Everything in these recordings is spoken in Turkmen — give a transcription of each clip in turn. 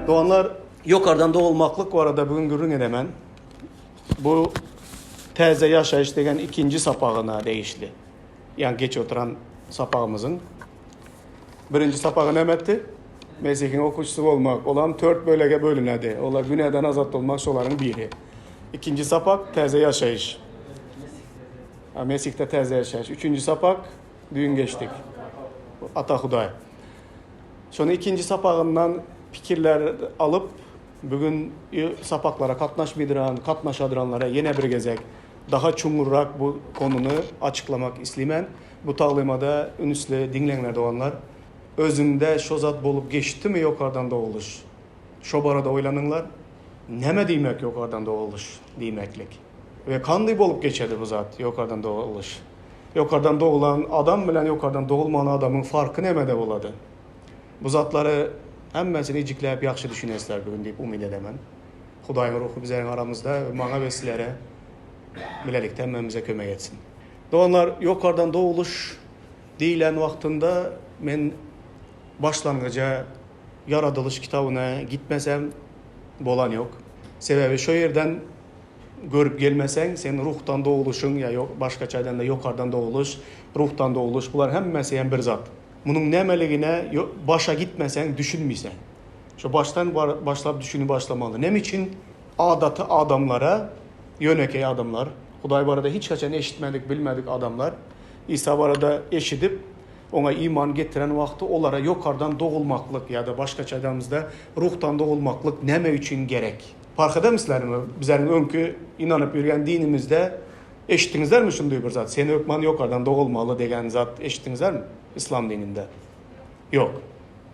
Doganlar, ýokardan dogulmaklyk barada bu gün gürrüň edemen. Bu täze ýaşaýyş degen ikinji sapagyna degişli. Ýaňy geçip oturan sapagymyzyň birinji sapagy näme etdi? Mesihiň okuwçysy bolmak. Olam tört bölege bölünedi. Olar günäden azat bolmak şolaryň biri. Ikinji sapak täze ýaşaýyş. Mesihde täze ýaşaýyş. Üçünji sapak düýn geçdik. Ata Hudaý. Şonuň ikinji sapagyndan pikirler alyp, bu gün sapaklara gatnaşmydyran, gatnaşadyranlara ýene bir gezek daha çuňňurrak bu konuny açyklamak islimen. Bu taglymada ünsli diňleňler doganlar. Özüňde şo zat bolup geçdimi ýokardan dogulyş? Şo barada oýlanyňlar. Näme diýmek ýokardan dogulyş diýmeklik? We kandy bolup geçedi bu zat ýokardan dogulyş? Ýokardan dogulan adam bilen ýokardan dogulman adamyň farky nämede bolady? Bu zatlary hemmesini ijikläp ýagşy düşünesizler bu gün diýip umyt edemen. Hudaýyň ruhy bizleriň aramyzda we maňa we sizlere bilelikde hemmämize kömek etsin. Doganlar, ýokardan dogulyş diýlen wagtynda men başlangyja Ýaradylyş kitabyna gitmesem bolan ýok. Sebäbi şo ýerden görüp gelmeseň, sen ruhdan dogulyşyň ýa ýok, başgaça aýdanda ýokardan dogulyş, ruhdan dogulyş bular hemmesi hem bir zat. Munuň nämeligine başa gitmeseň düşünmisen. Şo başdan başlap düşünip başlamaly. Näme üçin adaty adamlara, ýönekeý adamlar, Hudaý barada hiç haçan eşitmedik, bilmedik adamlar Isa barada eşidip, Oňa iman getiren wagty olara ýokardan dogulmaklyk ýa-da başgaça aýdanymyzda ruhdan dogulmaklyk näme üçin gerek? Parh edemizlermi? Bizleriň öňki ynanyp ýörgen dinimizde eşitdiňizlermi şunday bir zat? Sen hökman ýokardan dogulmaly degen zat eşitdiňizlermi yslam dininde? Ýok.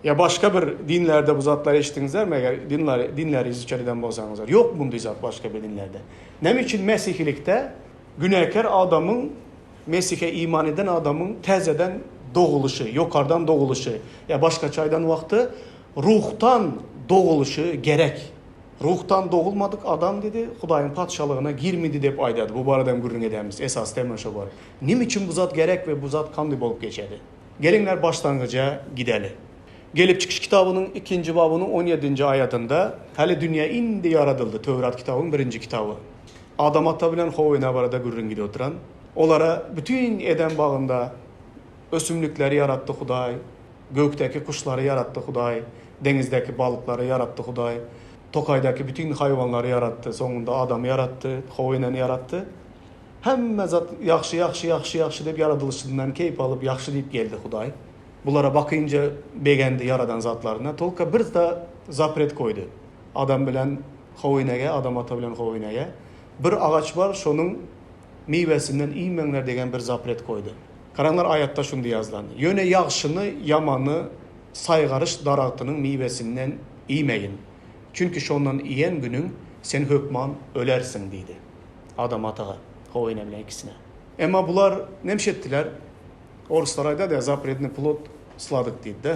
Ýa başga bir dinlerde bu zatlary eşitdiňizlermi eger dinleri dinleri izuçat eden bolsaňyzlar? Ýok munday zat başga bir dinlerde. Näme üçin mesihilikde günäkär adamyň Mesihe iman eden adamyň täzeden dogulyşy, ýokardan dogulyşy, ýa başgaça aýdan wagty, ruhdan dogulyşy gerek. Ruhdan dogulmadyk adam diýdi, Hudaýyň Patyşalygyna girmidi diýip aýdady. Bu barada hem gürrüň edemiz. Esasy tema şo bar. Nime üçin bu zat gerek we bu zat kandy bolup geçedi? Geliňler başlangyja gideli. Gelip çykyş kitabynyň ikinji babynyň on ýedinji aýadynda, Häli dünýä indi ýaradyldy, Töwrat kitabyň birinji kitaby. Adam ata bilen How ene barada gürrüň gidip oturan. Olara bütin Eden bagynda ösümlikleri ýaratdy Hudaý, gökdäki guşlary ýaratdy Hudaý, deňizdäki balyklary ýaratdy Hudaý, tokaýdaky bütin haýwanlary ýaratdy, soňunda adamy ýaratdy, How eneni ýaratdy. Hemme zat ýagşy, ýagşy, ýagşy, ýagşy diýip ýaradylyşyndan keýp alyp ýagşy diýip geldi Hudaý. Bulara bakynca begendi ýaradan zatlaryna. Tolka bir da zapret goýdy. Adam bilen How enege, Adam ata bilen How enege bir agaç bar, şonuň miwesinden iýmeňler degen bir zapret goýdy. Garaňlar aýatda şundy ýazylan, Ýöne ýagşyny, ýamany saýgaryş daragtynyň miwesinden iýmegin, çünki şondan iýen günüň sen hökman ölersiň diýdi. Adam ataga, How ene bilen ikisine. Emma bular nemş etdiler? Oruslar aýdady-ýa, zapretny plod sladok diýdi-de.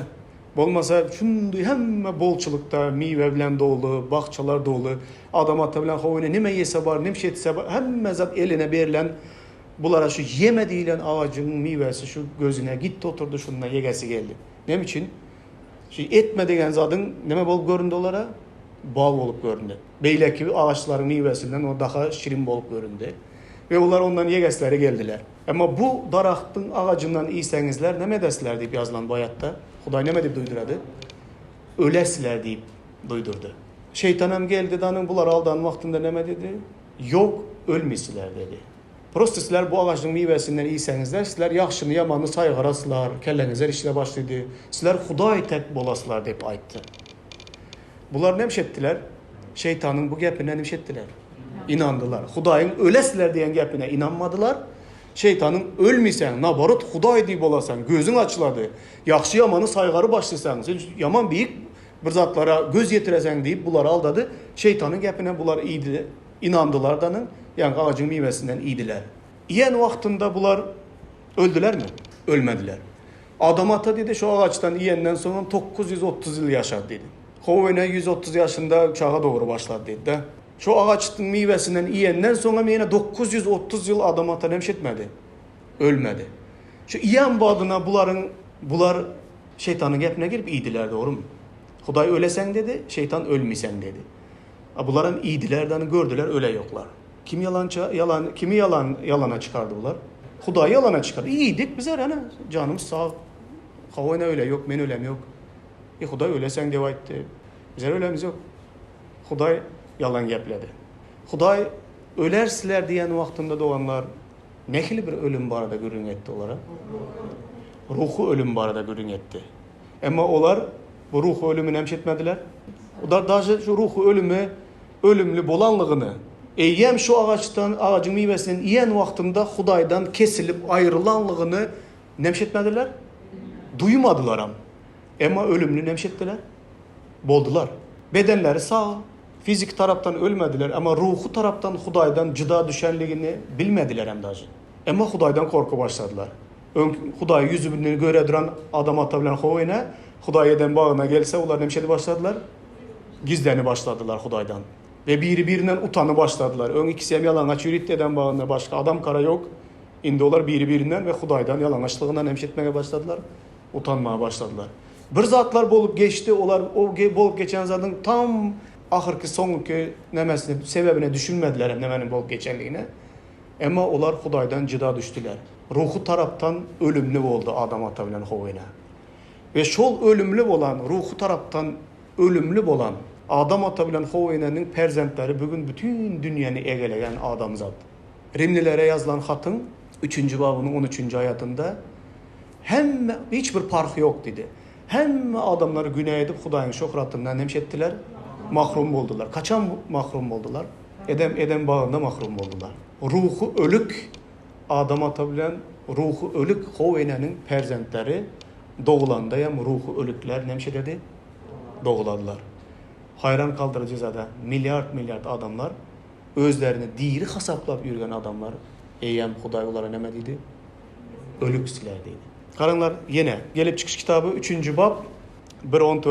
Bolmasa şundy hemme bolçulykda miwe bilen doly, bakjalar doly. Adam ata bilen How ene nime ýese bar, nimşe etse bar, hemme zat eline berlen. Bulara şu ýeme diýlen agajyň miwesi şu gözüne gitdi oturdy, şunda ýegesi geldi. Näme üçin? Şu etme degen zadyň nime bolup göründi olara? Bal bolup göründi. Beýleki agaçlaryň miwesinden o daha şirin bolup göründi. We olar ondan ýegesleri geldiler. Emma bu daragtyň agajyndan iýseňizler näme edesiler diýip ýazylan bu aýatda Hudaý näme diýip duýdurady? Ölesiler diýip duýdurdy. Şeýtan hem geldi danyň bulary aldan wagtynda näme diýdi? Ýok, ölmisiler dedi. Prosta sizler bu agajyň miwesinden iýseňizler, sizler ýagşyny ýamany saýgarasylar, kelleňizler işle başlydy, sizler Hudaý tek bolasylar diýip aýtdy. Bular näme etdiler? Şeýtanyň bu gepine näme etdiler? Ynandylar. Hudaýyň ölesiler diýen gepine ynanmadylar. Şeýtanyň ölmeýseň, naborot Hudaý diý bolasaň, gözüň açylady. Ýagşy ýamany saýgary başlasaň, sen ýaman beýik bir zatlara göz ýetireseň diýip bulary aldady. Şeýtanyň gepine bular iýdi, ynandylar danyň, ýagny agajyň miwesinden iýdiler. Iýen wagtynda bular öldülermi? Ölmediler. Adam ata diýdi, şu agaçdan iýenden soňam 930 ýyl ýaşady diýdi. How ene 130 ýaşynda çaga dogry başlady diýdi-de. Şu agaçyň miwesinden iýenden soňam ýene 930 ýyl Adam ata näme etmedi? Ölmedi. Şu iýen badyna bularyň bular şeýtanyň gepine girip iýdiler, dogrumy? Hudaý öleseň dedi, şeýtan ölmüseň dedi. A bularam iýdiler de gördüler öle ýoklar. Kim ýalança ýalan kimi ýalan ýalana çykardy bular? Hudaýy ýalana çykardy. Iýdik bizler ene janymyz sag. Hawa ene öle ýok, men ölem ýok. E Hudaý öleseň diýip aýtdy. Bizler ölemiz ýok. Hudaý ýalan gepledi. Hudaý ölersizler diýen wagtynda doganlar nähili bir ölüm barada gürrüň etdi olara? Ruhy ölüm barada gürrüň etdi. Emma olar bu ruhy ölümi näme etmediler? Olar daže şu ruhy ölümi ölümli bolanlygyny, eýýäm şu agaçdan, agajyň miwesinden iýen wagtynda Hudaýdan kesilip aýrylanlygyny näme etmediler? Duýmadylaram. Emma ölümli näme etdiler? Boldular. Bedenleri sag, fiziki tarapdan ölmediler, emma ruhy tarapdan Hudaýdan jyda düşenligini bilmedilerem daže. Emma Hudaýdan gorky başladylar. Öň Hudaýy ýüzi bilen göre duran Adam ata bilen How ene Hudaý eden bagyna gelse, olar näme edip başladylar? Gizleni başladylar Hudaýdan. We biri-birinden utany başladylar. Öň ikisi hem ýalaňaç ýörütdi eden bagynda, başga adam gara ýok. Indi olar biri-birinden we Hudaýdan ýalaňaçlygyndan näme etmege başladylar? Utanmaga başladylar. Bir zatlar bolup geçdi, olar o bolup geçen zadyň tam ahyrky soňky nämesine, sebäbine düşünmediler hem nämäniň bolup geçenligine. Emma olar Hudaýdan jyda düşdüler. Ruhy tarapdan ölümli boldy Adam ata bilen How ene. We şol ölümli bolan, ruhy tarapdan ölümli bolan Adam ata bilen How eneniň perzentleri bu gün bütin dünýäni egelegen adamzat. Rimlilere ýazylan hatyň üçünji babynyň on üçünji aýatynda hemme, hiç bir parh ýok diýdi. Hemme adamlar günä edip Hudaýyň şöhratyndan hem şetdiler, mahrum boldular. Kaçan mahrum boldular? Edem Eden bagynda mahrum boldular. Ruhy ölük Adam ata bilen ruhy ölük How eneniň perzentleri dogulanda hem ruhy ölükler nemşededi? Doguladylar. Haýran galdyryjy zada milliard milliard adamlar özlerini diri hasaplap ýürgen adamlar eýýäm Hudaý olara näme diýdi? Ölüksiler diýdi. Garaňlar ýene Gelip çykyş kitaby üçünji bap bir on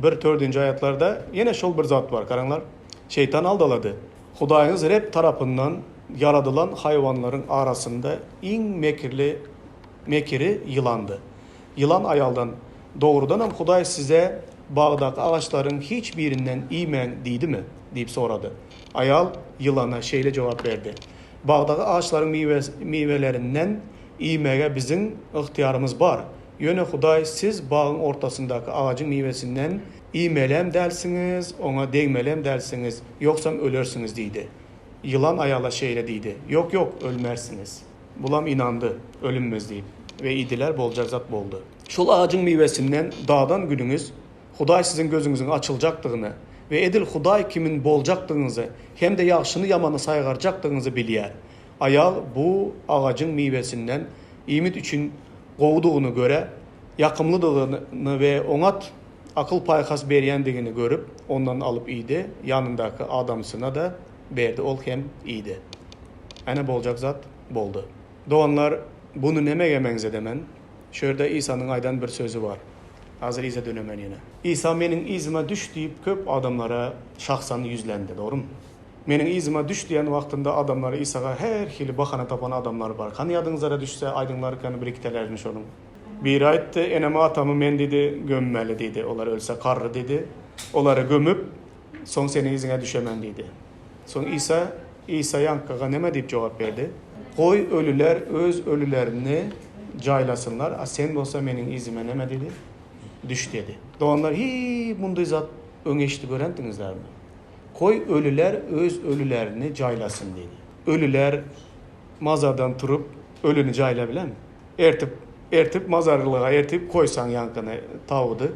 bir tördünji aýatlarda ýene şol bir zat bar garaňlar. Şeýtan aldalady. Hudaýyňyz Reb tarapyndan ýaradylan haýwanlaryň arasynda iň mekirli mekiri ýylandy. Ýylan aýaldan, Dogrudanam Hudaý size bagdaky agaçlaryň hiç birinden iýmäň diýdimi? diýip sorady. Aýal ýylana şeýle jogap berdi, Bagdaky agaçlaryň miwelerinden iýmäge biziň ygtyýarymyz bar. Ýöne Hudaý siz bagyň ortasyndaky agajyň miwesinden iýmelem dälsiňiz, oňa degmelem dälsiňiz, ýogsam ölersiňiz diýdi. Ýylan aýala şeýle diýdi, Ýok, ýok, ölmersiňiz. Bulam ynandy, ölünmez diýip. We iýdiler, boljak zat boldy. Şol agajyň miwesinden dadan günüňiz Hudaý siziň gözüňiziň açyljakdygyny we edil Hudaý kimin boljakdygyňyzy hem-de ýagşyny-ýamany saýgarjakdygyňyzy bilýär. Aýal bu agajyň miwesinden iýmit üçin gowudygyny göre, ýakymlydygyny we oňat akyl-paýhas berýändigini görüp, ondan alyp iýdi, ýanyndaky adamsyna-da berdi, ol hem iýdi. Ene boljak zat boldy. Doganlar, buny nämege meňzedemen? Şu ýerde Isanyň aýdan bir sözi bar. Hazir yza dönemen ýene. Isa meniň yzyma düş diýip köp adamlara şahsan ýüzlendi, dogrymy? Meniň yzyma düş diýen wagtynda adamlar Isaga her hili bahana tapan adamlar bar. Hany ýadyňyzara düşse aýdyňlar kany bir ikitelerini şonuň. Biri aýtdy, enemi atamy men diýdi gömmeli diýdi, olar ölse garry diýdi. Olary gömüp, soň seniň yzyňa düşemen diýdi. Soň Isa Isa ýaňkyga neme diýip jogap berdi? Goý ölüler öz ölülerini jaýlasynlar, a sen bolsa meniň yzyma neme diýdi? Düş diýdi. Doganlar hiý mundaý zat öň eşidip görendiňizlermi? Goý ölüler öz ölülerini jaýlasyn diýdi. Ölüler mazardan turup ölüni jaýlabilen. Ertip ertip mazarlyga ertip koýsaň ýaňkyny tabydy.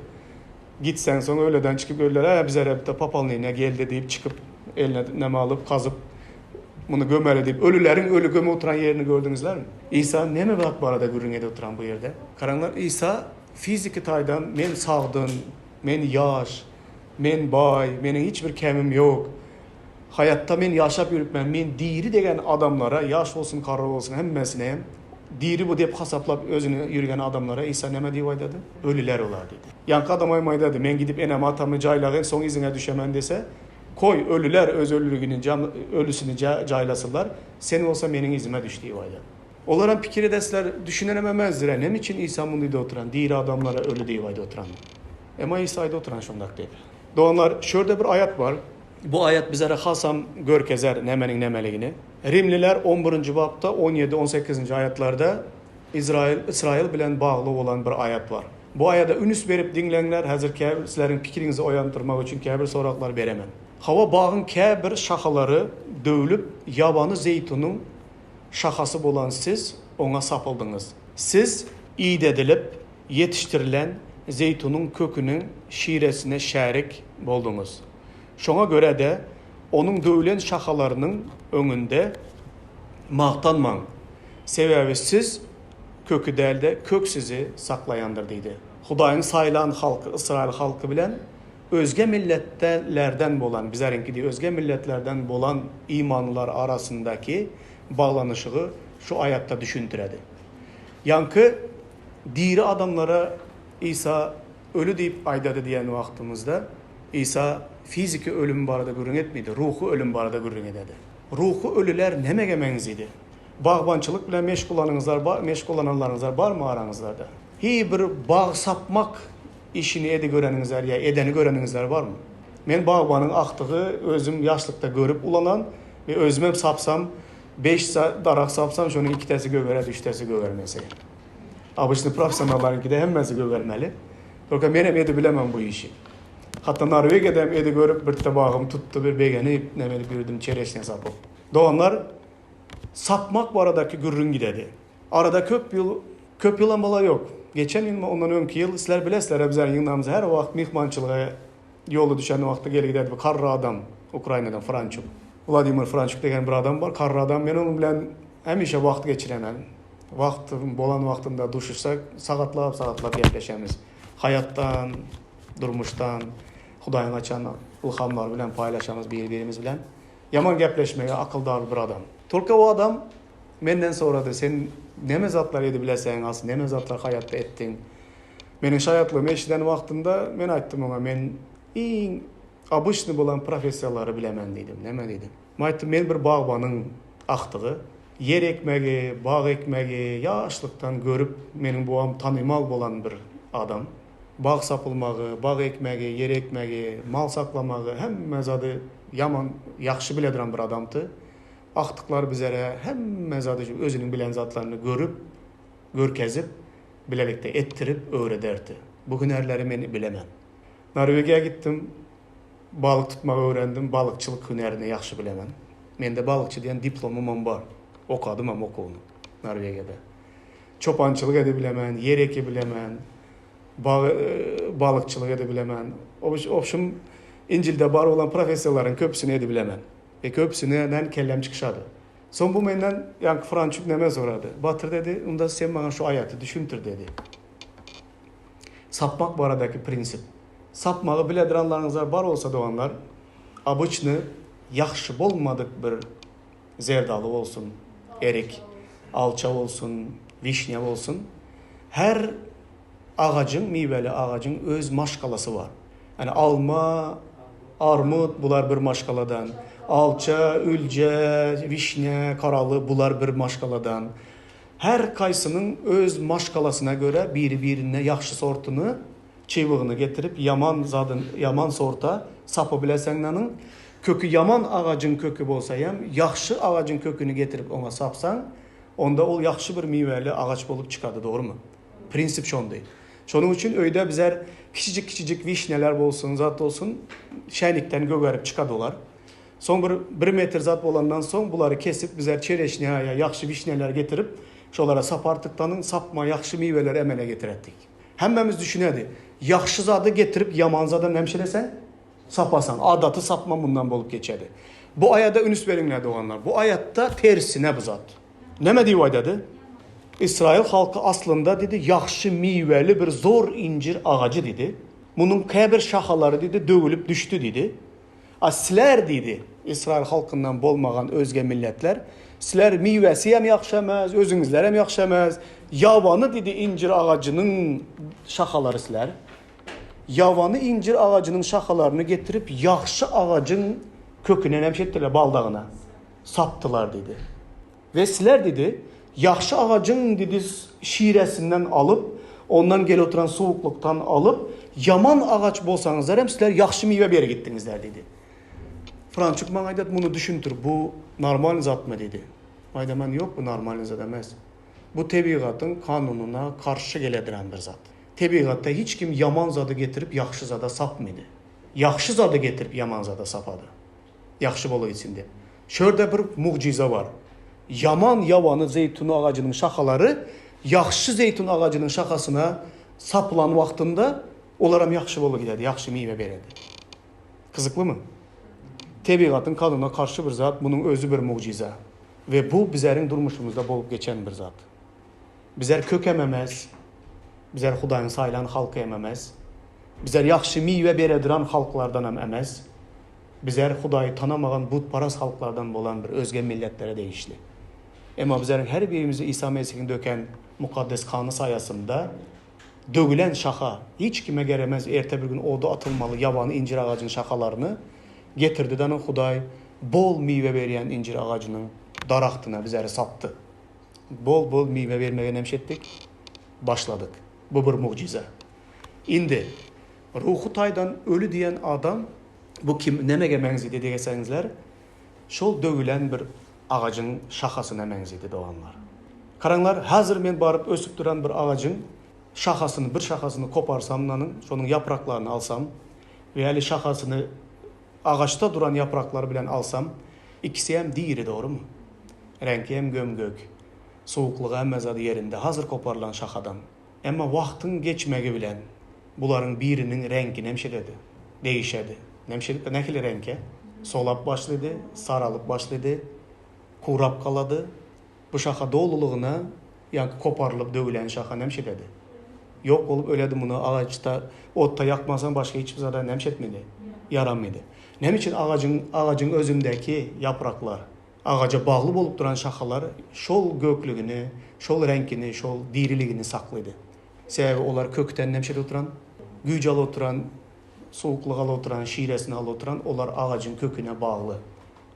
Gitseň soň öleden çykyp ölüler ä bize rebde popolneniýa geldi diýip çykyp eline neme alyp gazyp muny gömeli diýip ölüleriň öli gömüp oturan ýerini gördüňizlermi? Isa neme zat barada gürrüň edip oturan bu ýerde? Garaňlar Isa fiziki taýdan men sagdyn, men ýaş, Men baý, meniň hiç bir kemim ýok. Haýatda men ýaşap ýörüpmen, men diri degen adamlara, ýaş bolsun, garry bolsun, hemmesine hem diri bu diýip hasaplap özüni ýürgen adamlara Isa näme diýip aýdady? Ölüler olar diýdi. Ýaňky adam hem aýdady, men gidip enemi, atamy jaýlagyn, soň yzyňa düşemen diýse, koý, ölüler öz ölüligini, ölüsini jaýlasynlar, sen bolsa meniň yzyma düş diýip aýdady. Olar hem pikir edesler, düşünenem emezdirä, näme üçin Isa muny diýip oturan, diri adamlara öli diýip aýdyp oturan. Emma Isa aýdyp oturan şondak diýip. Doganlar, şu ýerde bir aýat bar. Bu aýat bizlere hasam görkezer nämeniň nämeligini. Rimliler on birinji bapda on ýedi, on sekizinji aýatlarda Izraýyl, Ysraýyl bilen bagly bolan bir aýat bar. Bu aýada ünüs berip diňleňler, häzir käbir sizleriň pikiriňizi oýandyrmak üçin käbir soraglar beremen. Hawa, bagyň käbir şahalary döwlüp, ýabany zeýtunyň şahasy bolan siz oňa sapyldyňyz. Siz idedilip ýetişdirilen zeýtunyň köküniň şiresine şärik bolduňyz. Şoňa görä-de, onuň döwlen şahalarynyň öňünde magtanmaň, sebäbi siz köki däl-de, kök sizi saklaýandyr diýdi. Hudaýyň saýlan halky, ysraýyl halky bilen özge milletlerden bolan, bizleriňki deý özge milletlerden bolan imanlylar arasyndaky baglanyşygy şu aýatda düşündiredi. Ýaňky diri adamlara Isa Öli diýip aýdady diýen wagtymyzda Isa fiziki ölüm barada gürrüň etmedi, ruhy ölüm barada gürrüň ededi. Ruhy ölüler nämege meňzidi? Bagbançylyk bilen meşgullanyňyzlar bar, meşgullananlaryňyzlar barmy araňyzlarda? Hiý bir bag sapmak işini edi göreniňizler ýa edeni göreniňizler barmy? Men bagbanyň akdygy özüm ýaşlykda görüp ulanan we özümem sapsam beş darak sapsam şonuň ikitesi gögeredi, üçtesi gögermese. Obyçny professionallaryňkide hemmesi gögermeli. Tolko menem edi bilemem bu işi. Hatda Norwegiýada hem edi görüp birde bagym tutdy bir begenip neme edip ýürdüm çereşnýa sapyp. Doganlar sapmak baradaky gürrüň gidedi. Arada köp ýyl köp ýylam bola ýok. Geçen ýylmy ondan öňki ýyl sizler bilesizler bizleriň ýygnagymyza her wagt myhmançylyga ýoly düşen wagtda gelip giderdi bir karry adam Ukrainadan Françuk. Wladimir Françuk degen bir adam bar karry adam men onuň bilen hemişe wagt geçiremen. Wagt bolan wagtynda duşuşsak, sagatlap-sagatlap gepleşemiz. Haýatdan, durmuşdan, Hudaýyň açan ylhamlary bilen paýlaşamyz bir-birimiz bilen. Ýaman gepleşmege akyldar bir adam. Tolko o adam menden sorady, sen neme zatlar edibileseň, asy neme zatlar haýatda etdiň? Meniň şaýatlygymy eşiden wagtynda men aýtdym oňa, men iň obyçny bolan professiýalary bilemen diýdim. Neme diýdim? Men aýtdym, men bir bagbanyň agtygy. Ýer ekmegi, bag ekmegi ýaşlykdan görüp, meniň bubam tanymal bolan bir adam. Bag sapylmagy, bag ekmegi, ýer ekmegi, mal saklamagy hemme zady ýaman ýagşy biledirän bir adamdy. Agtyklar bizere hemme zady özüniň bilen zatlaryny görüp, görkezip, bilelikde etdirip öwrederdi. Bu hünärleri men bilemen. Norwegiýa gitdim. Balyk tutmagy öwrendim, balykçylyk hünärini ýagşy bilemen. Mende balykçy diýen diplomymam bar. Okadymam okuwyny Norwegiýada. Çopançylyk edibilemen, ýer ekibilemen, bag balykçylyk edibilemen. Obşim, Injilde bar bolan professiýalaryň köpüsini edibilemen. We köpüsine men kellem çykyşady. Soň bu menden ýaňky Françuk neme sorady. Batyr dedi, onda sen maňa şu aýaty düşündir dedi. Sapmak baradaky prinsip. Sapmagy bilediränleriňizler bar bolsa doganlar, obyçny ýagşy bolmadyk bir zerdaly bolsun, erik, alça bolsun, wişnýa bolsun, her agajyň, miweli agajyň öz maşgalasy bar. Ýani alma, armyt bular bir maşgaladan, alça, ülje, wişnýa, karaly bular bir maşgaladan. Her kaýsynyň öz maşgalasyna görä biri-birine ýagşy sortuny, çybygyny getirip ýaman zadyn ýaman sorta sapy bileseňnanyň köki ýaman agajyň köki bolsa hem ýagşy agajyň köküni getirip oňa sapsaň onda ol ýagşy bir miweli agaç bolup çykady dogrymy? Prinsip şondy. Şonuň üçin öýde bizler kiçijik kiçijik wişneler bolsun zat bolsun şänikden gögerip çykady olar. Soň bir bir metr zat bolandan soň bulary kesip bizler çereşnýa ýa ýagşy wişneler getirip şolara sapartykdanyň sapma ýagşy miweleri emele getiretdik. Hemmämiz düşünedi. Ýagşy zady getirip ýaman zada nämşeleseň sapasaň. Adaty sapma mundan bolup geçedi. Bu aýada ünüs beriňler doganlar. Bu aýatda tersine bu zat. Näme diýip aýdady? Ysraýyl halky aslynda diýdi ýagşy miweli bir zor injir agajy diýdi. Munuň käbir şahalary diýdi döwülip düşdi diýdi. A sizler, diýdi, Ysraýyl halkyndan bolmagan özge milletler, sizler miwesi hem ýagşy emes, özüňizler hem ýagşy emes, ýabany, diýdi, injir agajynyň şahalary sizler. Ýabany injir agajynyň şahalaryny getirip, ýagşy agajyň köküne näme etdiler, baldagyna sapdylar, diýdi. We sizler, diýdi, ýagşy agajyň, diýdi, şiresinden alyp, ondan gelip oturan suwuklykdan alyp, ýaman agaç bolsaňyzlar hem sizler ýagşy miwe bere gitdiňizler diýdi. Françuk maňa aýdady, muny düşündir, bu normalny zatmy diýdi. Aýdaman, ýok, bu normalny zat emes. Bu tebigatyň kanunyna karşy gelediren bir zat. Tebigatda hiç kim ýaman zady getirip ýagşy zada sapmydy. Ýagşy zady getirip ýaman zada sapady. Ýagşy bola gitsin diýip. Şu ýerde bir mugjyza bar. Ýaman ýabany zeýtun agajynyň şahalary ýagşy zeýtun agajynyň şahasyna sapylan wagtynda olaram ýagşy bola gidedi, ýagşy miwe beredi. Gyzyklymy? Tebigatyň kanunyna karşy bir zat, munuň özi bir mugjyza. We bu bizeriň durmuşymyzda bolup geçen bir zat. Bizler kök hem emes, bizler Hudaýyň saýlan halky hem emes. Bizler ýagşy miwe bereduran halklardan hem emes. Bizler Hudaýy tanamagan butparaz halklardan bolan bir özge milletlere degişli. Emma bizleriň her birimizi Isa Mesihiň döken mukaddes gany saýasynda dögülen şaha, hiç kime geremez erte bir gün oda atylmaly ýabany injir agajynyň şahalaryny getirdi dana Hudaý bol miwe berýän injir agajynyň daragtyna bizleri sapdy. Bol-bol miwe bermege nemş etdik? Başladyk. Bu bir mugjyza. Indi, ruhy taýdan öli diýen adam, bu kim, nämege meňzedi diýseňizler, şol döwülen bir agajyň şahasyna meňzedi, doganlar. Garaňlar, häzir men baryp ösüp duran bir agajyň şahasyny, bir şahasyny koparsam nanyň, şonuň ýapraklaryny alsam we häli şahasyny Agaçda duran ýapraklary bilen alsam, ikisi hem diri, dogrumy? Reňki hem göm-gök. Suwuklygy hemme zady ýerinde, hazyr koparylan şahadan. Emma wagtyň geçmegi bilen bularyň biriniň reňki nemşededi, degişedi. Nemşedip nähili reňke? Solap başlady, saralyp başlady, kurap galady. Bu şaha dolulygyna ýaňky koparylyp döwülen şaha nemşededi. Ýok bolup öledi muny agaçda otda ýakmasaň başga hiç bir zada nemşetmedi, ýaramydy. Näme üçin agajyň agajyň özündäki ýapraklar, agaja bagly bolup duran şahalar şol göklügini, şol reňkini, şol diriligini saklydy. Sebäbi olar kökden nemşedip oturan, güýç alyp oturan, suwuklyk alyp oturan, şiresini alyp oturan olar agajyň köküne bagly.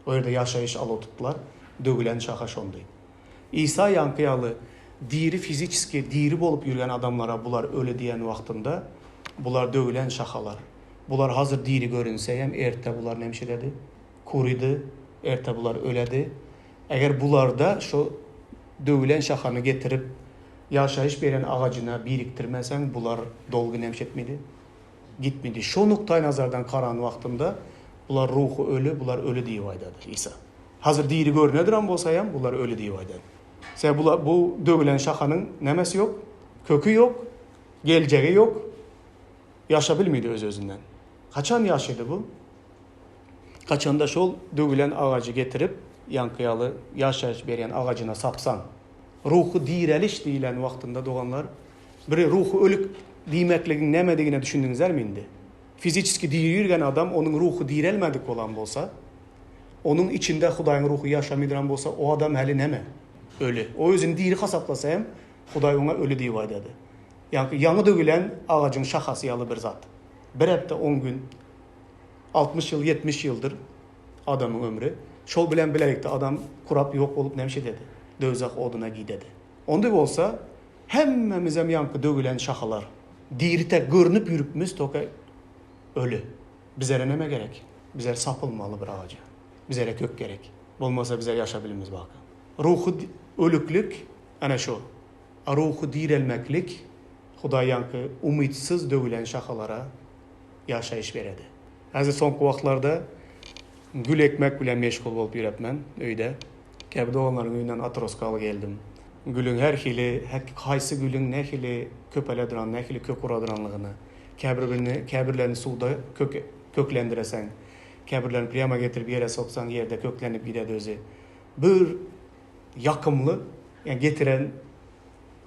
O ýerde ýaşaýyş alyp oturdylar. Döwülen şaha şondy. Isa ýaňky ýaly diri fiziçeski diri bolup ýürgen adamlara bular öli diýen wagtynda bular döwülen şahalar. Bular hazir diri görünse hem erte bular nemşededi? Kurydy, erte bular öledi. Eger bularda şo döwülen şahany getirip ýaşaýyş beren agajyna birikdirmeseň bular dolgy nemşetmedi? Gitmedi. Şo nukdaýnazardan karan wagtynda bular ruhy öli, bular öli diýip aýdady Isa. Hazir diri görünedirem bolsaýam bular öli diýip aýdady. Sebäbi bular bu döwülen şahanyň nämesi ýok? Köki ýok, geljegi ýok. Ýaşa bilmedi öz-özünden. Haçan ýaşady bu? Haçanda şol döwülen agajy getirip, ýaňky ýaly ýaşaýyş berýän agajyna sapsaň. Ruhy direliş diýlen wagtynda doganlar, biri ruhy ölük diýmekligiň nämedigine düşündiňizlermi indi? Fiziçeski diri ýürgen adam onuň ruhy direlmedik bolan bolsa, onuň içinde Hudaýyň ruhy ýaşamydyran bolsa, o adam häli näme? Öli. O özüni diri hasaplasa hem, Hudaý oňa öli diýip aýdady. Ýaňky ýaňy döwülen agajyň şahasy ýaly bir zat. Bir hepde on gün, 60 ýyl, 70 ýyldyr adamyň ömri. Şol bilen bilelikde adam kurap ýok bolup näme şededi? Döwzah oduna gidedi. Onday bolsa, hemmemizem ýaňky döwülen şahalar. Diri tek görnüp ýürüpmiz toka öli. Bizere neme gerek? Bizere sapylmaly bir agaja. Bizere kök gerek. Bolmasa bizler ýaşa bilmiz baka. Ruhy ölüklik ana şo. A ruhy direlmeklik Hudaý ýaňky umytsyz döwülen şahalara ýaşaýyş beredi. Häzir soňky wagtlarda gül ekmek bilen meşgul bolup ýörepmen öýde. Käbir doganlaryň öýünden atroska alyp geldim. Gülüň her hili, haýsy gülüň nähili köpele duran, nähili kök uradyranlygyny, käbirbirini, käbirlerini suwda kök, köklendireseň, käbirlerini prýama getirip ýere soksaň, ýerde köklenip gidedi özi. Bir ýakymly, ýa getiren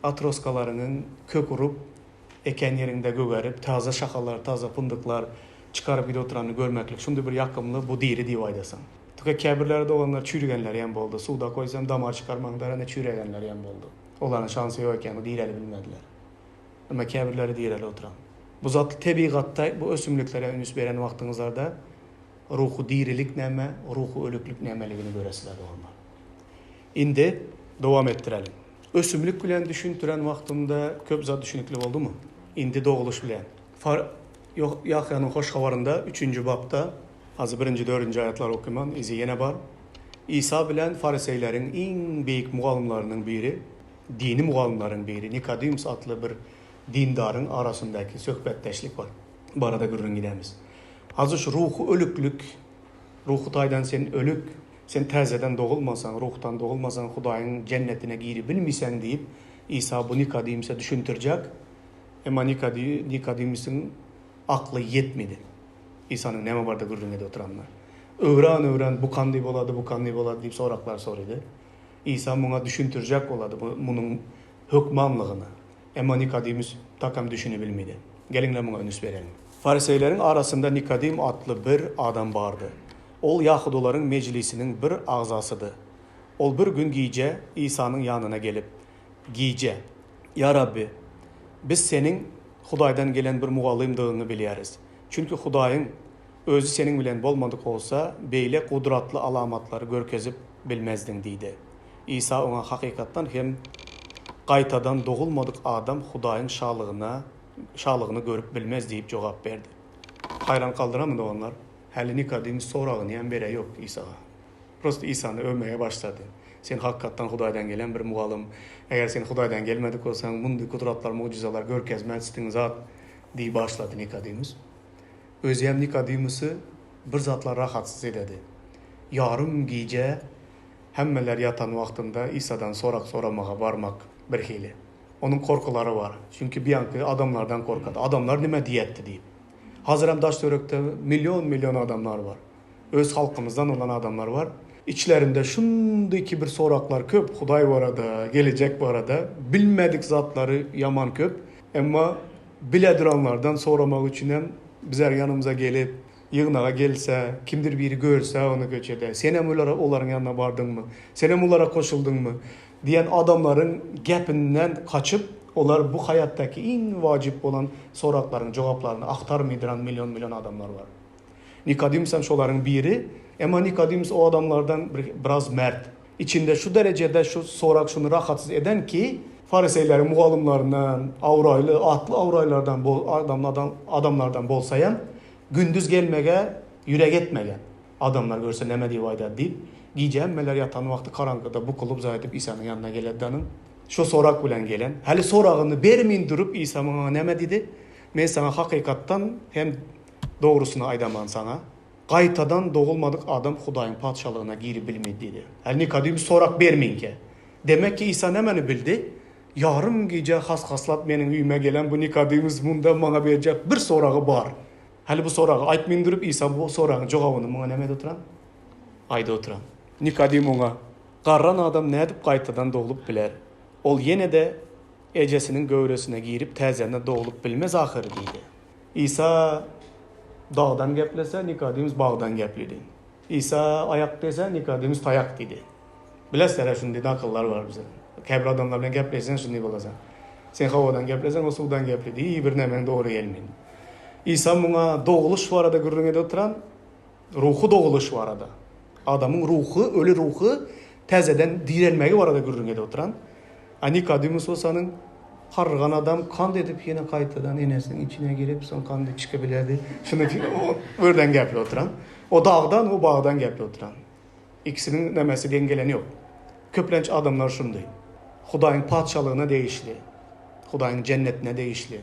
atroskalaryňyň kök urup, eken ýeriňde gögerip, taze şahalar, taze pyndyklar çykaryp gidip oturanyny görmeklik şunday bir ýakymly, bu diri diýip aýdasaň. Tüke käbirleri doganlar çüýrügenleri hem boldy. Suwda goýsam damar çykarmaňdar ene çüýregenleri hem boldy. Olaryň şansy ýok eken, direli bilmediler. Emma käbirleri direli oturan. Bu zat tebigatda bu ösümliklere üns beren wagtyňyzlarda ruhy dirilik näme, ruhy ölüklik nämeligini göresizler doganlar. Indi dowam etdireliň. Ösümlik bilen düşündiren wagtymda köp zat düşünikli boldumy? Indi doguluş bilen. Ýahýanyň Hoş Habarynda üçünji bapda, hazy birinji, dördünji aýatlary okyman, yzy ýene bar. Isa bilen fariseýleriň iň beýik mugallymlarynyň biri, dini mugallymlaryň biri Nikodemus atly bir dindaryň arasyndaky söhbetdeşlik bar. Barada gürrüň gidemiz. Hazy şu ruhy ölüklik, ruhy taýdan sen ölük, sen täzeden dogulmasaň, ruhdan dogulmasaň Hudaýyň jennetine giribilmiseň diýip, Isa bu Nikodemuse düşündirjek. Emma Nikodemisiň akly ýetmedi. Isanyň näme barada gürrüň edip oturanyna. Öwran-öwran bu kandy bolady, bu kandy bolady diýip soraklar sorady. Isa muňa düşündirjek bolady munuň hökmanlygyny. Emma Nikodemus takam düşünibilmedi. Geliňler muňa üns bereliň. Fariseýleriň arasynda Nikodim atly bir adam bardy. Ol ýahudylaryň mejlisiniň bir agzasydy. Ol bir gün gije Isanyň ýanyna gelip, Gije. Ýa Rabbi, biz Seniň Hudaýdan gelen bir mugallymdygyňy bilýäris. Çünki Hudaýyň Özi seniň bilen bolmadyk bolsa, beýle gudratly alamatlary görkezip bilmezdiň diýdi. Isa oňa hakykatdan hem gaýtadan dogulmadyk adam Hudaýyň şalygyna şalygyny görüp bilmez diýip jogap berdi. Haýran galdyramy doganlar? Häli Nikodemus soragyny hem bere ýok Isaga. Prosta Isany öwmege başlady. Sen hakykatdan Hudaýdan gelen bir mugallym. Eger sen Hudaýdan gelmedik bolsaň, mundy gudratlar, mugjyzalar görkezmezdiň zat diýip başlady Nikodemus. Özem Nikodemusy bir zatlar rahatsyz ededi. Ýarym gije hemmeler ýatan wagtynda Isadan sorag soramaga barmak birhili. Onuň gorkulary bar. Çünki biýanky adamlardan gorkady. Adamlar nime diýetdi diýip. Hazyrem daş-töwerekde million-million adamlar bar. Öz halkymyzdan bolan adamlar bar. Içlerinde şundyki bir soraklar köp, Hudaý barada, gelejek barada bilmedik zatlary ýaman köp. Emma bile duranlardan soramak üçinem bizler ýanymyza gelip, ýygnaga gelse, kimdir biri görse ony köçede, senem olara olaryň ýanyna bardyňmy, senem olara goşuldyňmy diýen adamlaryň gepinden gaçyp, olar bu haýatdaky iň wajyp bolan soraklaryň jogaplaryny agtarmydyran million-million adamlar bar. Nikodemus hem şolaryň biri. Emma Nikodemus o adamlardan biraz mert. Içinde şu derejede şu sorag şuny rahatsyz eden ki, fariseýleriň mugallymlaryndan, abraýly, atly abraýlardan adamlardan adamlardan bolsaýam, gündiz gelmege ýürek etmegen. Adamlar görse näme diýip aýdar diýip, gije hemmeler ýatan wagty garaňkyda bukulyp zaýadyp Isanyň ýanyna geledi danyň. Şu sorag bilen gelen. Häli soragyny bermin durup Isa muňa näme diýdi? Men saňa hakykatdan hem Dogrusyny aýdaman saňa, gaýtadan dogulmadyk adam Hudaýyň Patyşalygyna giribilmedi diýdi. Hä, Nikodemus sorap berminkä. Demek ki, Isa nämeni bildi? Ýarym gije has-haslap meniň öýüme gelen bu Nikodemus munda maňa berjek bir soragy bar. Häli bu soragy aýtmyn durup, Isa bu soragyň jogabyny muňa näme edip oturan? Aýdyp oturan. Nikodim oňa, Garran adam nädip gaýtadan doglup biler? Ol ýene-de ejesiniň göwresine girip täzeden doglup bilmez ahyry diýdi. Isa dagdan geplese, Nikodemus bagdan gepledi. Isa aýak dese, Nikodemus taýak diýdi. Bilesizler-ä şunday nakyllar bar bize. Käbir adamlar bilen gepleşseň şunday bolasaň. Sen howadan gepleseň, o suwdan gepledi. Iý, bir nämäň dogry gelmedi. Isa muňa dogluş barada gürrüň edip oturan, ruhy dogluş barada. Adamyň ruhy, öli ruhy täzeden direlmegi barada gürrüň edip oturan. A Nikodemus bolsanyň Garrygan adam kand edip ýene gaýtadan enesiniň içine girip soň kandy çykybilerdi. Şuny birden gepli oturan. O dagdan o bagdan gepli oturan. Ikisiniň nemesi deň geleni ýok. Köplenç adamlar şundy. Hudaýyň patyşalygyna degişli. Hudaýyň jennetine degişli.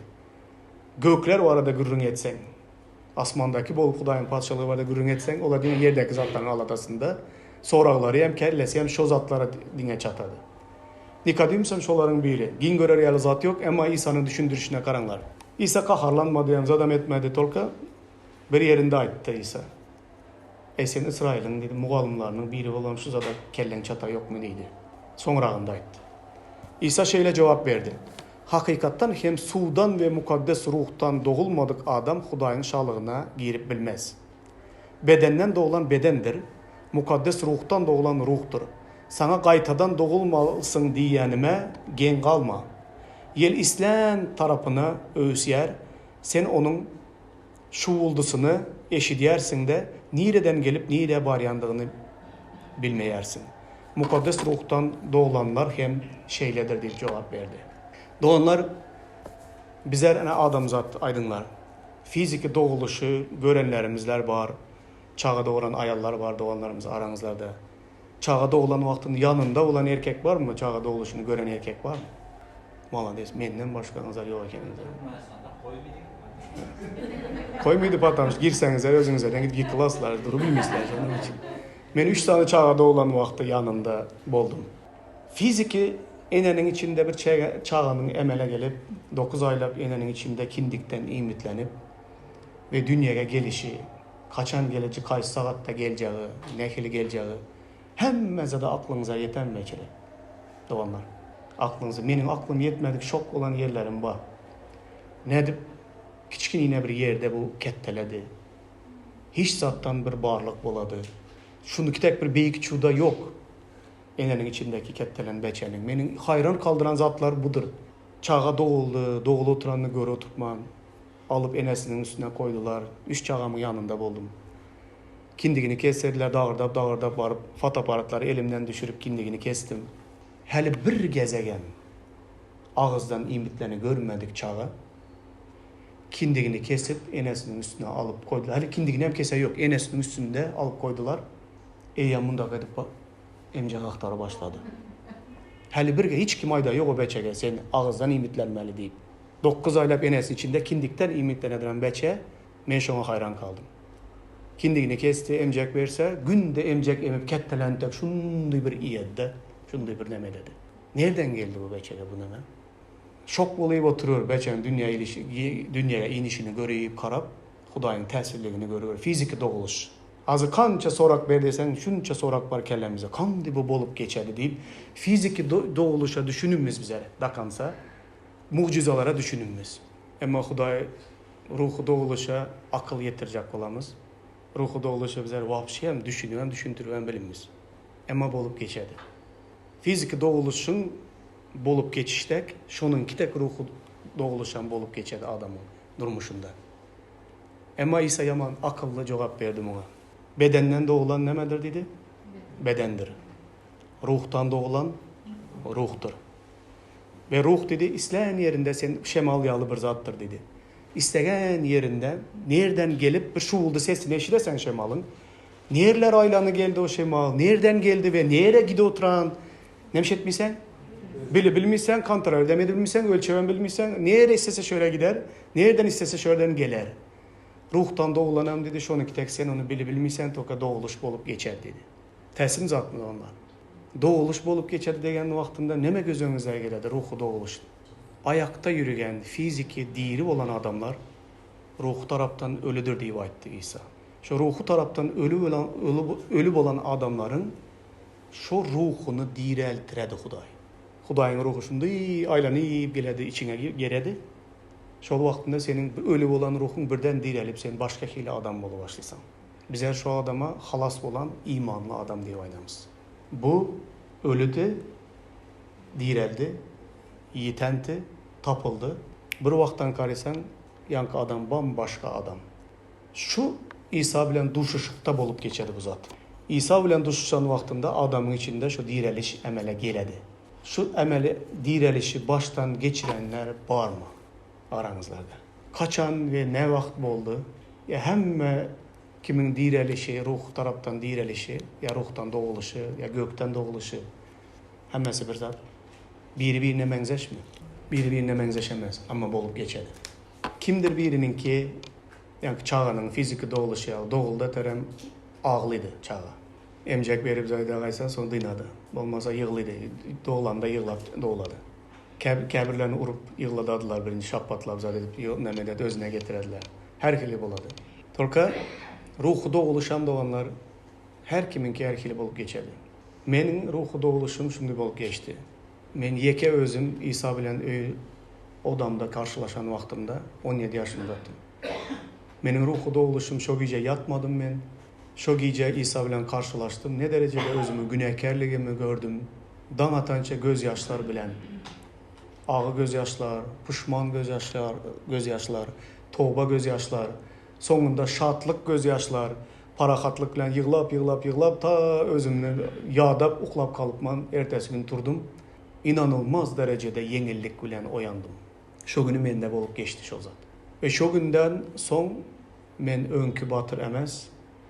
Gökler barada gürrüň etseň. Asmandaky bolup Hudaýyň patyşalygy barada gürrüň etseň olar diňe ýerdäki zatlaryň aladasynda. Soraglary hem kellesi hem şo zatlara diňe çatady. Nikodemus hem şolaryň biri. Giň görer ýaly zat ýok, emma Isanyň düşündirişine garaňlar. Isa gaharlanmady hem, zadam etmedi, tolka bir ýerinde aýtdy Isa. Eý, sen Ysraýylyň, diýdi, mugallymlarynyň biri bolan şu zada kelläň çata ýokmy diýdi. Soňragynda aýtdy. Isa şeýle jogap berdi, Hakykatdan hem suwdan we Mukaddes Ruhdan dogulmadyk adam Hudaýyň Şalygyna girip bilmez. Bedenden doglan bedendir, Mukaddes Ruhdan doglan ruhdur. Saňa gaýtadan dogulmalysyň diýýänime geň galma. Ýel islän tarapyna öwüsýär, sen onuň şuwwuldysyny eşidýärsiň-de, nireden gelip nirä barýandygyny bilmeýärsiň. Mukaddes Ruhdan doglanlar hem şeýledir diýip jogap berdi. Doganlar, bizler ine adamzat aýdyňlar. Fiziki dogulyşy görenlerimizler bar. Çaga dogran aýallar bar doganlarymyz araňyzlarda. Çaga doglan wagtynda ýanynda bolan erkek barmy? Çaga dogluşyny gören erkek barmy? Malades, menden başgaňyzlar ýok ekeniňizler. Türkmenistanda goýmaýdyk. Goýmaýdy patamyş, girseňizler özüňizlerden gidip ýykylaslar, durubilmeýsizler şonuň üçin. Men üç sany çaga doglan wagty ýanynda boldum. Fiziki eneniň içinde bir çaganyň emele gelip, dokuz aýlap eneniň içinde kindikden iýmitlenip we dünýäge gelişi, haçan geliji, kaýsy sagatda geljegi, nähili geljegi, hemme zada aklyňyza ýetenmi eçili, doganlar? Aklyňyza, meniň aklym ýetmedik şok bolan ýerlerim bar. Nädip kiçginine bir ýerde bu ketdeledi? Hiç zatdan bir barlyk bolady. Şuniki tek bir beýik çuda ýok. Eneniň içindäki ketdelen beçeniň. Meniň haýran kaldyran zatlar budur. Çaga doguldy, doguly oturanyny göre oturtman, alyp enesiniň üstüne koýdular. Üç çagamyň ýanynda boldum. Kindigini kesdirdiler, dagyrdap dagyrdap baryp, fotoapparatlary elimden düşürip kindigini kesdim. Häli bir gezegem agyzdan iýmitleni görmedik çaga. Kindigini kesip, enesiniň üstüne alyp koýdular. Häli kindigini hem kese ýok, enesiniň üstünde alyp koýdular. Eýýäm mundak edip emjek agtara başlady. Häli birge hiç kim aýda ýok o beçege sen agyzdan iýmitlenmeli diýip. Dokguz aýlap enesiniň içinde kindikden iýmitlenediren beçe, men şoňa haýran galdym. Kindigini kesdi, emjek berse, günde emjek emip ketdelentek şundy bir iýedi-de, şundy bir neme ededi. Nerden geldi bu beçege bu neme? Şok bolyp oturur beçäň dünýä ilişi, dünýäge inişini görüp, karap, Hudaýyň täsirligini görüber. Fiziki doguluş. Azy kança sorak ber deseň, şunça sorak bar kellämizde. Kandy bu bolup geçedi diýip, fiziki doguluşa düşünimiz bizler dakansa, mugjyzalara düşünimiz. Emma Hudaý ruhy doguluşa akyl ýetirjek bolamyz. Ruhy doguluşa bizler wapşe hem düşünibem, düşündiribem bilimiz. Emma bolup geçedi. Fiziki doguluşyň bolup geçişdek, şonuňky dek ruhy dogluşam bolup geçedi adamyň durmuşynda. Emma Isa ýaman akylly jogap berdi muňa. Bedenden doglan nämedir diýdi? Bedendir. Ruhdan doglan ruhdur. We ruh diýdi, islän ýerinde sen şemal ýaly bir zatdyr diýdi. Islegen ýerinde nerden gelip bir şuwuldy sesini eşideseň şemalyň, nerler aýlany geldi o şemal, nerden geldi we nere gide oturan, Nemiş etmeysen? Bili bilmeysen, kontrol edem edilmeysen, ölçebem bilmeysen, nere istese şöyle gider, nereden istese şöyleden geler. Ruhdan doglanam dedi, şonunki tek sen onu bili bilmeysen, toka doguluş bolup geçer dedi. Täsin zatmy ondan? Doguluş bolup geçer degen wagtynda neme göz öňüňize geledi ruhy doguluş? Aýakda ýürügen, fiziki diri bolan adamlar ruhy tarapdan ölüdir diýip aýtdy Isa. Şo ruhy tarapdan ölü bolan, ölü bolan adamlaryň Şo ruhuny direltiredi Hudaý. Hudaýyň ruhy şundy aýlanyp geledi içiňe geredi. Şol wagtynda seniň öli bolan ruhuň birden direlip sen başga hili adam bolup başlysaň. Bizler şo adama halas bolan imanly adam diýip aýdamyz. Bu ölüdi, direldi, ýitenti, tapyldy. Bir wagtdan garysaň ýaňky adam bam-başga adam. Şu Isa bilen duşuşykda bolup geçedi bu zat. Isa bilen duşuşan wagtynda adamyň içinde şu direliş emele geledi. Şu emeli direlişi başdan geçirenler barmy araňyzlarda? Kaçan we ne wagt boldy? Ýa hemme kimiň direlişi, ruhy tarapdan direlişi, ýa ruhdan dogulyşy, ýa gökden dogulyşy hemmesi bir zat. Biri-birine meňzeşmi? Biri-birine meňzeşemez, amma bolup geçedi. Kimdir biriniňki, ýaňky çaganyň fiziki dogulyşy ýaly doguldy öterem aglydy çaga. Emjek berip zaýda gaýsa soň dynady. Bolmasa ýyglydy. Doglanda ýyglap doglady. Käbirlerini urup ýygladadylar birinji şapbatlap zat edip neme ededi özüne getirediler. Her hili bolady. Tolka ruhy dogulyşam doganlar her kimiňki her hili bolup geçedi. Meniň ruhy dogulyşym şundy bolup geçdi. Men ýeke özüm Isa bilen öý odamda garşylaşan wagtymda 17 ýaşymdadym. Meniň ruhy dogulyşym şo gije ýatmadym men. Şo gije Isa bilen garşylaşdym. Ne derejede özümiň günäkärligimi gördüm. Daň atança gözýaşlar bilen. Agy gözýaşlar, puşman gözýaşlar, gözýaşlar, toba gözýaşlar, soňunda şatlyk gözýaşlar, Parahatlyk bilen ýyglap, ýyglap, ýyglap ta özümden ýadap uklap galypman, ertesi gün turdum. Inanylmaz derejede ýeňillik bilen oýandym. Şo güni mende bolup geçdi şol zat. We şo günden soň men öňki Batyr emes,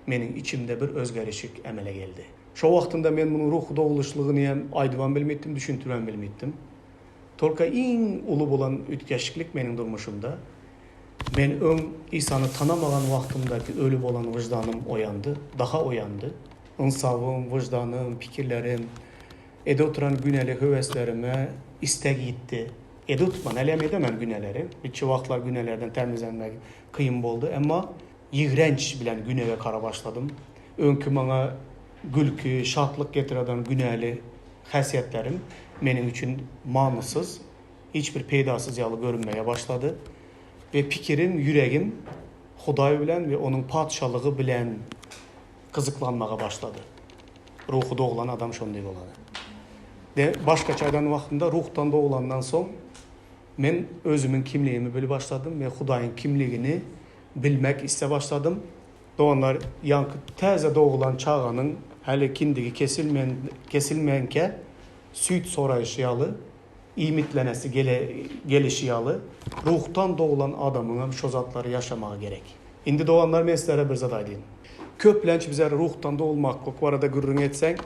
meniň içimde bir özgerişik emele geldi. Şo wagtynda men munuň ruhy dogulyşlygyny hem aýdybam bilmipdim, düşündiribem bilmipdim. Tolka iň uly bolan üýtgeşiklik meniň durmuşymda, men öň Isany tanamagan wagtymdaky öli bolan wyždanym oýandy, daha oýandy. Ynsabym, wyždanym, pikirlerim, ede oturan günäli höweslerime isleg ýitdi. Ede oturman, hälem edemen günäleri. Biçe wagtlar günälerden tämizlenmek kyn boldy. Emma ýigrenç bilen günäge kara başladym. Öňki maňa gülki, şatlyk getiredan günäli häsiýetlerim meniň üçin manysyz, hiç bir peýdasyz ýaly görünmege başlady. We pikirim, ýüregim Hudaý bilen we Onuň Patyşalygy bilen gyzyklanmaga başlady. Ruhy doglan adam şonday bolady. De başgaça aýdan wagtynda ruhdan doglandan soň men özümiň kimligimi bilip başladym we Hudaýyň kimligini bilmek iste başladym. Doganlar ýaňky täze doglan çaganyň häli kindigi kesilmen kesilmänkä süýt soraýşy ýaly iýmitlenesi gele gelişi ýaly ruhdan doglan adamyňam şo zatlary ýaşamagy gerek. Indi doganlar men sizlere bir zat aýdyn. Köplenç bizler ruhdan dogulmaklyk barada gürrüň etseň,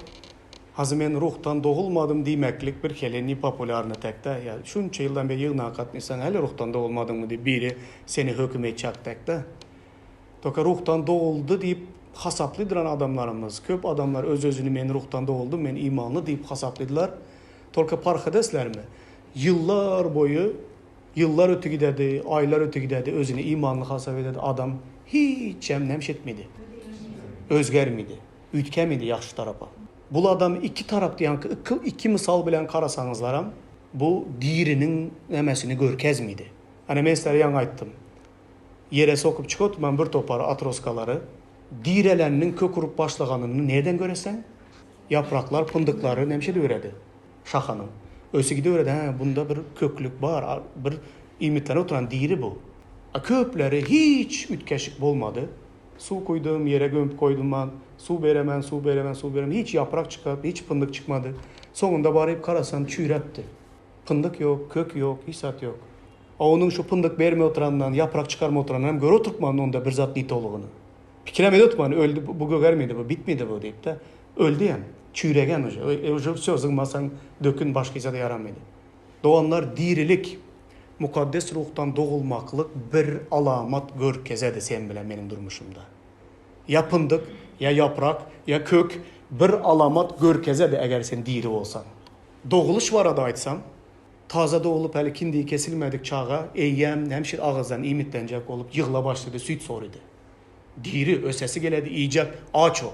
hazy men ruhdan dogulmadym diýmeklik bir hili nepopulýarny tekde, ýa şunça ýyldan beri ýygnaga gatnaşsaň häli ruhdan dogulmadyňmy diýip biri seni höküm etjek tekde. Toka ruhdan doguldy diýip hasaplydyran adamlarymyz. Köp adamlar öz-özüni men ruhdan doguldym, men imanly diýip hasaplydylar. Tolka parh edeslermi? Ýyllar boýy, ýyllar öti gidedi, aýlar öti gidedi, özüni imanly hasap ededi adam hiçem nemş etmedi. Özgermedi. Üýtgemedi ýagşy tarapa. Bul adam iki tarapda ýaňky iki, iki mysal bilen garasaňyzlaram bu diriniň nemesini görkezmedi. Ana men sizlere ýaňy aýtdym. Ýere sokup çykyp bir topar atroskalary direleniniň kök urup başlaganyny nirden göreseň? Ýapraklar pyndyklary nemşe döwredi. Şahanyň. Ösi gidiberedi, hä, bunda bir köklük bar, bir iýmitlenip oturan diri bu. A köpleri hiç üýtgeşik bolmady. Suw guýdum, ýere gömüp goýdum man. Suw beremen, suw beremen, suw beremen, hiç ýaprak çykap, hiç pyndyk çykmady. Soňunda baryp garasam çüýräpdi. Pyndyk ýok, kök ýok, hiç zat ýok. A onuň şu pyndyk bermey oturandan, ýaprak çykarmay oturandan hem görüp oturtman onda bir zat nitolugyny. Pikirem edip oturman, öldi, bu gögermedi bu, bitmedi bu diýip-de. Öldi hem. Çüýregen uje. E, uje wsё, zyňmasaň dökün başga hiç zada ýaramady. Doganlar, dirilik, Mukaddes Ruhdan dogulmaklyk bir alamat görkezedi sen bilen meniň durmuşymda. Ýa pyndyk, ýa ýaprak, ýa kök bir alamat görkezedi eger sen diri bolsaň. Dogulyş barada aýtsam, taza doglup häli kindigi kesilmedik çaga eýýäm hemşir agyzdan iýmitlenjek bolup ýygla başlady, süýt sorydy. Diri, ösesi geledi, iýjek, aç o.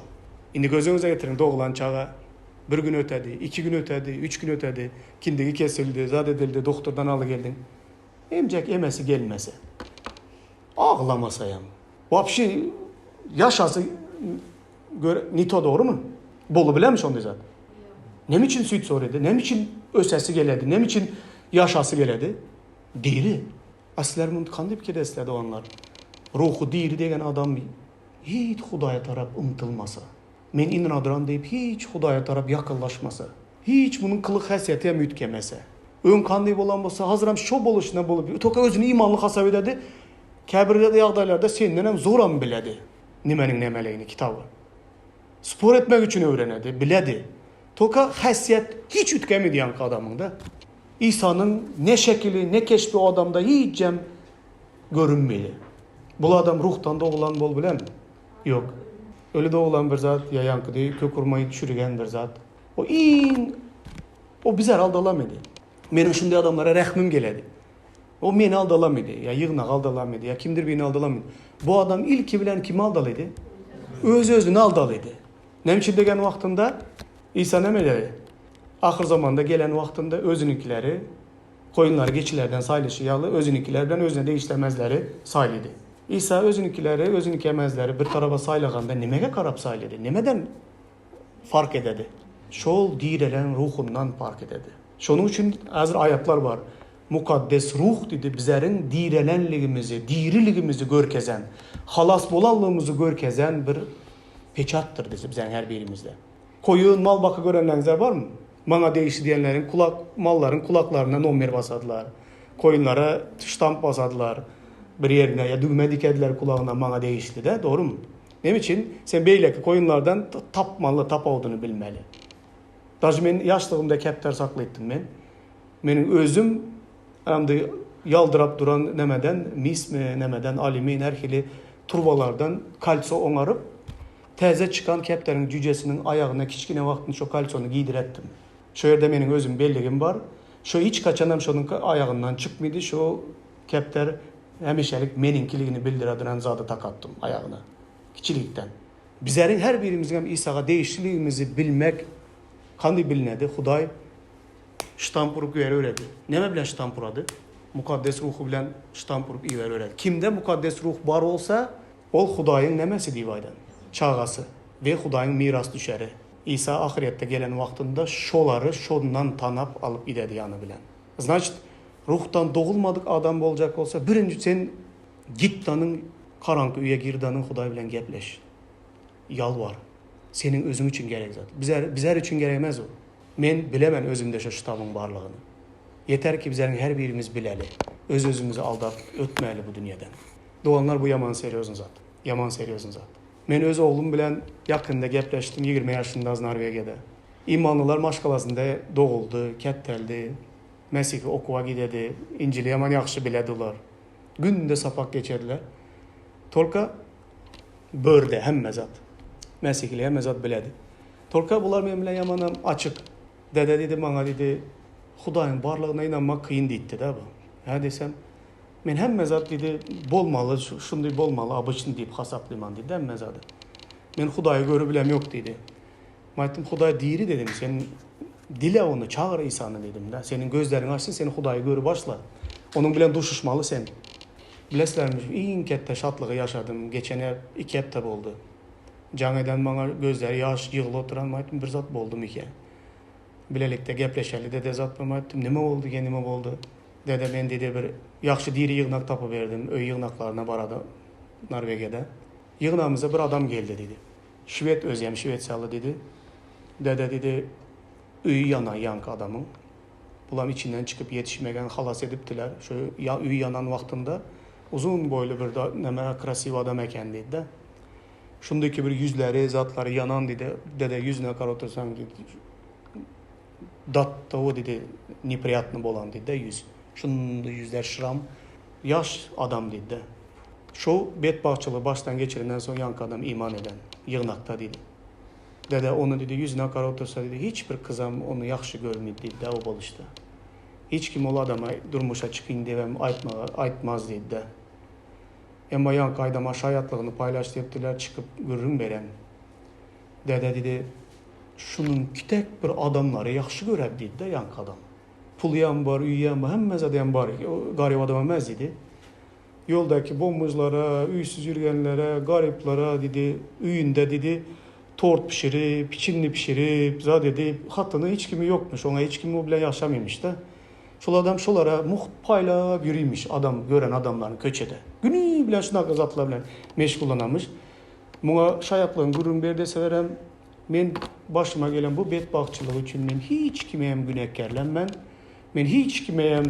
Indi göz öňüňize getiriň, doglan çaga bir gün ötedi, iki gün ötedi, üç gün ötedi, kindigi kesildi, zat edildi, dogtordan aly geldiň. Emjek emesi gelmese, aglamasayam, wapşe ýaşasy gör, ne to dogrumy? Bolup bilermi şonday zat? Näme üçin süýt sorady? Näme üçin ösesi geledi? Näme üçin ýaşasy geledi? Diri. A sizler muny kanday pikir edesizler doganlar? Ruhy diri degen adam hiç Hudaýa tarap ymtylmasa, men ynanadyryn diýip hiç Hudaýa tarap ýakynlaşmasa, hiç munuň kylyk-häsiýeti hem üýtgemese, öň kanday bolan bolsa, hazir hem şo boluşyna bolup, toka özüni imanly hasap ededi, käbir ýagdaýlarda senden hem zoram biledi nimeniň nemeligini, kitaby. Spor etmek üçin öwrenedi, biledi. Toka häsiýet hiç üýtgemedi ýaňky adamyňda. Isanyň ne şekili, ne keşbi o adamda hiçem görünmedi. Bul adam ruhdan doglan bolup bilermi? Ýok. Öli doglan bir zat, ýa ýaňky deý kök urmaý çürigen bir zat. O iň o bizleri aldalamady. Meniň şunday adamlara rehmim geledi. O meni aldalamady, ýa ýygnagy aldalamady, ýa kimdir birini aldalamady. Bu adam ilki bilen kimi aldalydy? Öz-özüni aldalydy. Näme üçin degen wagtynda Isa näme ededi? Ahyrzamanda gelen wagtynda özüniňkileri goýunlary geçilerden saýlaşy ýaly, özüniňkiler bilen özüne degişlemezleri saýlady. Isa özüniňkileri, özüniňkemezleri bir tarapa saýlaganda nimege garap saýlady? Nimeden fark ededi? Şol direlen ruhundan fark ededi. Şonuň üçin häzir aýatlar bar. Mukaddes Ruh diýdi, bizleriň direlenligimizi, diriligimizi görkezen, halas bolanlygymyzy görkezen bir peçatdyr diýdi bizleriň her birimizde. Koýun, mal baky görenleriňizler barmy? Maňa degişli diýenleriň kulak, mallaryň kulaklaryna nomer basadylar. Koýunlara ştamp basadylar. Bir ýerine ýa düwme dikediler kulagyna maňa degişli-dä, dogrumy? Näme üçin? Sen beýleki goýunlardan tapmaly, tapawudyny bilmeli. Daže men ýaşlygymda kepder saklypdym men. Meniň özüm indi ýaldyrap duran nämeden, mismi, nämeden, alýumin her hili turbalardan kolso oňaryp, täze çykan kepderiň jüýjesiniň aýagyna kiçgine wagtynda şo kolsony giýdiretdim. Şo ýerde meniň özüm belligim bar. Şo hiç haçanam şonuň aýagyndan çykmydy. Şo kepder hemişelik meniňkiligini bildireduran zady takatdym aýagyna. Kiçilikden. Bizleriň her birimiziňem Isaga degişliligimizi bilmek kandy bilinedi? Hudaý ştamp urup ibereredi. Näme bilen ştamp urady? Mukaddes Ruhy bilen ştamp urup ibereredi. Kimde Mukaddes Ruh bar bolsa, ol Hudaýyň nämesi diýip aýdan? Çagasy we Hudaýyň mirasdüşeri. Isa ahyretde gelen wagtynda şolary şondan tanap alyp gidedi ýany bilen. Znaçit, Ruhdan dogulmadyk adam boljak bolsa, birinji sen git danyň garaňky öýe gir danyň Hudaý bilen gepleş. Ýalbar. Seniň özüň üçin gerek zat. Bizer, bizer üçin gerek emes o. Men bilemen özümde şo ştamyň barlygyny. Ýeter ki bizleriň her birimiz bileli. Öz-özümizi aldap ötmäli bu dünýeden. Doganlar bu ýaman serýozny zat. Ýaman serýozny zat. Men öz oglum bilen ýakynda gepleşdim, 20 ýaşynda Norwegiýada. Imanlylar maşgalasynda doguldy, ketdeldi. Mesihi okuwa gidedi. Injili ýaman ýagşy biledi olar. Günde sapak geçediler. Tolka börde hemme zat. Mesihli hemme zat biledi. Tolka bular men bilen ýamanam açyk. Dede diýdi maňa diýdi, Hudaýyň barlygyna ynanmak kyn diýipdi-dä bu. Hä diýsem, men hemme zat diýdi, bolmaly, şundy bolmaly, obyçny diýip hasaplaýman diýdi hemme zady. Men Hudaýy görübilem ýok diýdi. Men aýtdym, Hudaý diri dedim, sen dile ony, çagyr Isany diýdim-dä. Seniň gözleriňi açsyn, sen Hudaýy görüp başla. Onuň bilen duşuşmaly sen. Bilesizlermi, iň ketde şatlygy ýaşadym, geçen iki hepde boldy. Jaň eden maňa gözleri ýaş ýygly oturan men aýtdym bir zat boldumy-kä? Bilelikde gepleşeli dede zat men aýtdym nime boldy ýa nime boldy? Dede men diýdi bir ýagşy diri ýygnak tapyberdim öý ýygnaklaryna barady Norwegiýada. Ýygnagymyza bir adam geldi diýdi. Şwed özem şwesiýaly diýdi. Dede diýdi öýi ýana ýaňky adamyň. Bulam içinden çykyp ýetişmegen halas edipdiler. Şu öýi ýanan wagtynda uzyn boýly bir neme krasiw adam eken diýdi-de. Şundaky bir ýüzleri, zatlary ýanan diýdi. Dede ýüzüne garap otursaň diýdi. Datdawy diýdi, nepriýatny bolan diýdi-de ýüz. Şunda ýüzler şram. Ýaş adam diýdi-de. Şu betbagtçylygy başdan geçirenden soň ýaňky adam iman eden. Ýygnakda diýdi. Dede ony diýdi ýüzüne garap otursa diýdi hiç bir kyzam ony ýagşy görmedi diýdi-de o boluşda. Hiç kim ol adama durmuşa çykyn diýibem aýtmaga aýtmaz diýdi-de. Emma ýaňky aýdama şaýatlygyny paýlaş diýipdiler, çykyp gürrüň beren. Dede diýdi, şunuň kitek bir adamlary ýagşy göredi diýdi-de ýaňky adam. Pulyam bar, üýem bar, hemme zadyam bar, garyp adam emez diýdi. Ýoldaky bomžlara, üýsüz ýürgenlere, garyplara diýdi, öýünde diýdi, tort bişirip, piçinli bişirip, zat edip, hatyny hiç kimi ýokmuş, oňa hiç kim o bilen ýaşamyýmyş-da. Şol adam şolara mugt paýlap ýörümiş, adam gören adamlaryny köçede. Güni bilen şunaka zatlar bilen meşgullanamyş. Muňa şaýatlygyny gürrüň ber deselerem, men başyma gelen bu betbagtçylyk üçin men hiç kimi hem günäkärlenmen, men hiç kime hem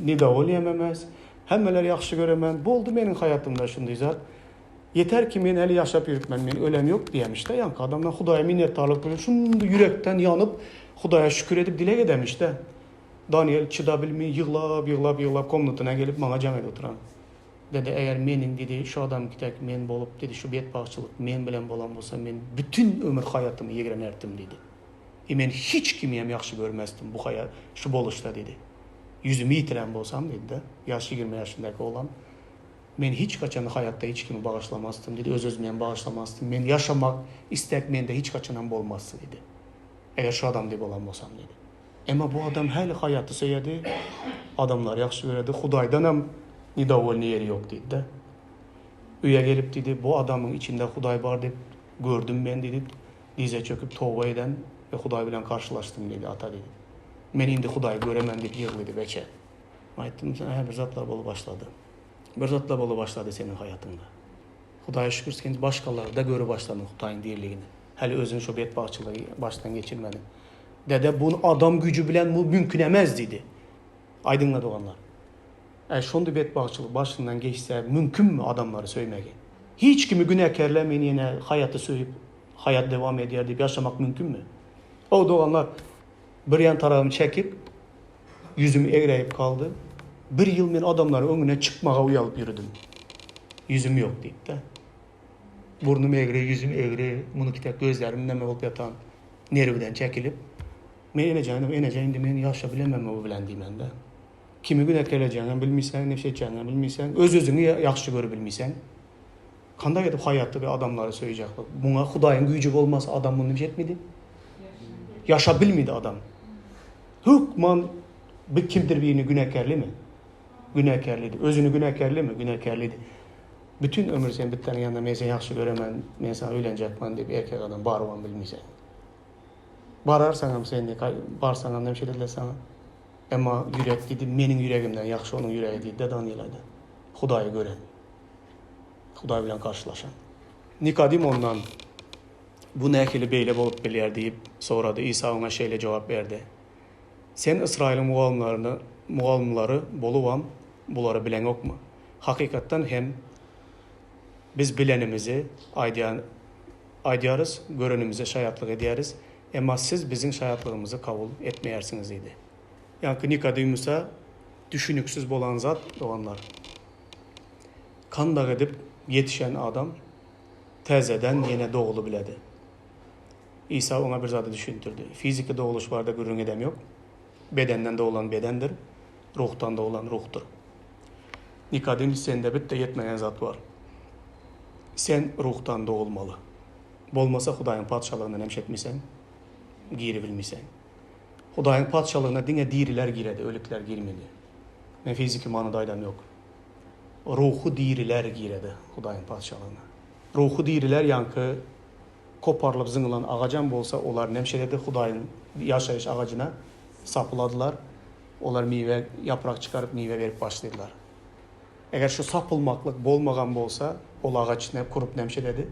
nedowolnyýam emes, hemmeleri ýagşy göremen, boldy meniň haýatymda şunday zat. Ýeter ki men häli ýaşap ýörüpmen, men ölem ýok diýemiş-de ýaňky adamdan Hudaýa minnetdarlyk bilen şunday ýürekden ýanyp, Hudaýa şükür edip dileg edemiş-de. Daniel çydabilmi ýyglap, ýyglap, ýyglap komnatyna gelip maňa jaň edip oturan. Dede eger meniň diýdi şu adam kitek men bolup diýdi şu betbagtçylyk men bilen bolan bolsa men bütin ömür haýatymy ýigrenerdim diýdi. I men hiç kimem ýagşy görmezdim bu haýat şu boluşda diýdi. Ýüzümi ýitiren bolsam diýdi-de ýaş 20 ýaşyndaky oglan men hiç haçan haýatda hiç kimi bagyşlamaztym diýdi öz özümi hem bagyşlamaztym men ýaşamak istek mende hiç haçanam bolmazdy diýdi. Eger şu adam diýip bolan bolsam diýdi. Emma bu adam häli haýaty söýedi, adamlary ýagşy göredi, Hudaýdanam nedowolnyý ýeri ýok diýdi-de. Öýe gelip diýdi, bu adamyň içinde Hudaý bar diýip gördüm men diýdi, dize çöküp toba eden we Hudaý bilen garşylaşdym diýdi, ata diýdi. Men indi Hudaýy göremen diýip ýyglydy beçe. Aýtdym, hä bir zatlar bolup başlady. Bir zatlar bolup başlady seniň haýatyňda. Hudaýa şükür sen başgalarda görüp başladyň Hudaýyň diriligini. Häli özüň şo betbagtçylygy başdan geçirmediň. Dede bu adam güýji bilen bu mümkin emez diýdi. Aýdyňla doganlar. Äý şonda betbagtçylyk başyňdan geçse mümkinmi adamlary söýmegi? Hiç kimi günäkärlemeýin ýene haýaty söýüp haýat dowam edýär diýip ýaşamak mümkinmi? O doganlar bir ýan tarabym çekip ýüzüm egräýip galdy. Bir ýyl men adamlaryň öňüne çykmaga uýalyp ýörüdim. Ýüzüm ýok diýip-de. Burnum egri, ýüzüm egri, muny kitek gözlerim neme bolup ýatan nerwden çekilip. Men enejan, enejan indi men ýaşa bilemem bu bilen diýmän-de. Kimi günäkärlejäňem bilmiseň, ne şeýtjäňem bilmiseň, öz-özüňi ýagşy görübilmiseň. Kandak edip haýaty we adamlary söýjek. Muňa Hudaýyň güýji bolmasa adam muny etmedi. Ýaşa bilmedi adam. Hökman bir kimdir birini günäkärleme. Günäkärledi. Özüni günäkärleme, günäkärledi. Bütün ömür sen bitdäniň ýanynda men seni ýagşy göremen, men saňa öýlenjekmen diýip erkek adam barybam bilmiseň. Bararsaňam sen barsaňam näme şeýle saňa. Emma ýürek diýdi, meniň ýüregimden ýagşy onuň ýüregi diýdi-de Daniýel aýda. Hudaýy gören. Hudaý bilen garşylaşan. Nikodim ondan, Bu nähili beýle bolup bilýär diýip sorady. Isa oňa şeýle jogap berdi, Sen Ysraýylyň mugallymlaryny mugallymlary bolubam bulary bileňokmy? Hakykatdan hem biz bilenimizi aýdýan aýdýarys, görenimize şaýatlyk edýäris, emma siz biziň şaýatlygymyzy kabul etmeýärsiňiz diýdi. Ýaňky Nikodemusa düşüniksiz bolan zat, doganlar, kandak edip ýetişen adam täzeden ýene dogulubiledi. Isa oňa bir zady düşündirdi. Fiziki dogluş barada gürrüň edem ýok. Bedenden doglan bedendir, ruhdan doglan ruhdur. Nikodemus sende bitte ýetmeýän zat bar. Sen ruhdan dogulmaly. Bolmasa Hudaýyň Patyşalygyna näme etmisen? Giribilmisen. Hudaýyň Patyşalygyna diňe diriler giredi, ölükler girmedi. Men fiziki manyda aýdam ýok. Ruhy diriler giredi Hudaýyň Patyşalygyna. Ruhy diriler ýaňky koparylyp zyňylan agajam bolsa olar nemşeledi Hudaýyň ýaşaýyş agajyna sapyladylar. Olar miwe, ýaprak çykaryp miwe berip başladylar. Eger şu sapylmaklyk bolmagan bolsa, ol agaç ne kurup nemşeledi.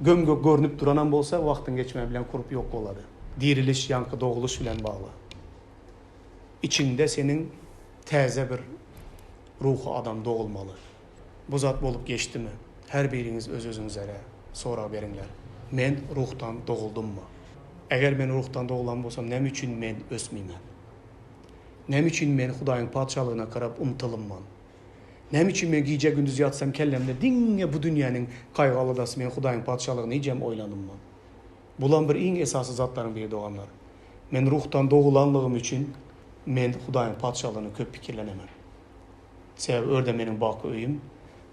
Göm-gök görnüp duranam bolsa, wagtyň geçmegi bilen kurup ýok bolady. Diriliş ýaňky dogluş bilen bagly. Içiňde seniň täze bir ruhy adam dogulmaly. Bu zat bolup geçdimi? Her biriňiz öz-özüňizere sorag beriňler. Men ruhdan doguldymmy? Eger men ruhdan doglan bolsam, näme üçin men ösmeýmen? Näme üçin men Hudaýyň Patyşalygyna garap ymtylynman? Näme üçin men gije-gündiz ýatsam kellämde diňe bu dünýäniň gaýgy-aladasy men Hudaýyň Patyşalygyny hijem oýlanynman? Bulam bir iň esasy zatlaryň biri doganlar. Men ruhdan dogulanlygym üçin men Hudaýyň Patyşalygyny köp pikirlenemen. Sebäbi o ýerde meniň baky öýüm,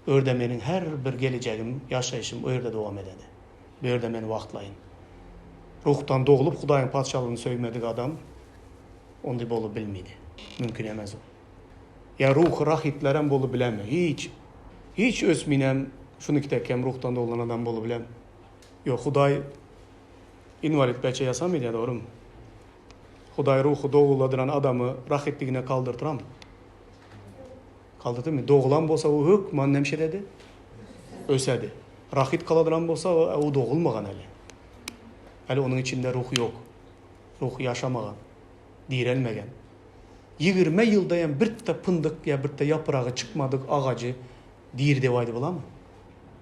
o ýerde meniň her bir gelejegim, ýaşaýşym o ýerde dowam ededi. Bu ýerde men wagtlaýyn. Ruhdan doglup Hudaýyň Patyşalygyny söýmedik adam ondy bolup bilmidi. Mümkin emez ol. Ýa ruhy rahitlerem bolup bilemi? Hiç. Hiç ösminem şunukidekem ruhdan doglan adam bolup bilem. Ýok, Hudaý inwalid beçe ýasamydýa dogrymy? Hudaý ruhy doguladyran adamy rahitligine kaldyrtyram? Kaldyrdymy? Dogulan bolsa o hökman nemşededi? Ösedi. Rahit kaladyran bolsa o dogulmagan hali. Hali onuň içinde ruh ýok. Ruh ýaşamagan. Direlmegen. Ýigrime ýylda hem birte pyndyk ýa birte ýapragy çykmadyk agajy diri dep aýdyp bolamy?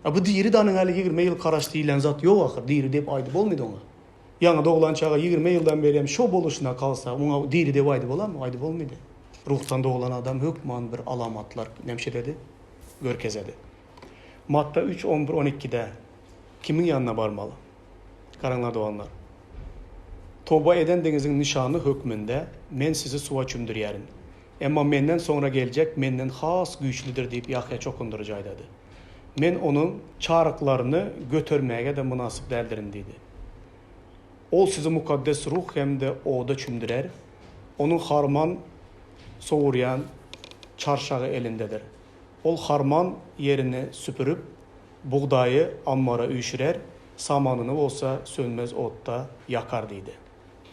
A bu diri danyň hali ýigrime ýyl karaş diýilen zat ýok ahyr. Diri dep aýdyp bolmydy oňa. Ýaňy doglan çaga ýigrimi ýyldan beri hem şo boluşyna galsa, oňa diri dep aýdyp bolarmy? Aýdyp bolmydy. Ruhdan doglan adam hökman bir alamatlar nemşededi, görkezedi. Matta üç, on bir, on ikide kimiň ýanyna barmaly? Garaňlar doganlar. Toba edendigiňiziň nyşany hökmünde men sizi suwa çümdürýärin. Emma menden soňra geljek menden has güýçlüdir diýip Ýahýa çokundyryjy aýdady. Men onuň çaryklaryny götermäge-de mynasyp däldirin diýdi. Ol sizi Mukaddes Ruh hem-de oda çümdürer. Onuň harman sowurýan çarşagy elindedir. Ol harman ýerini süpürip, bugdaýy ammara üýşürer, samanyny bolsa sönmez otda ýakar diýdi.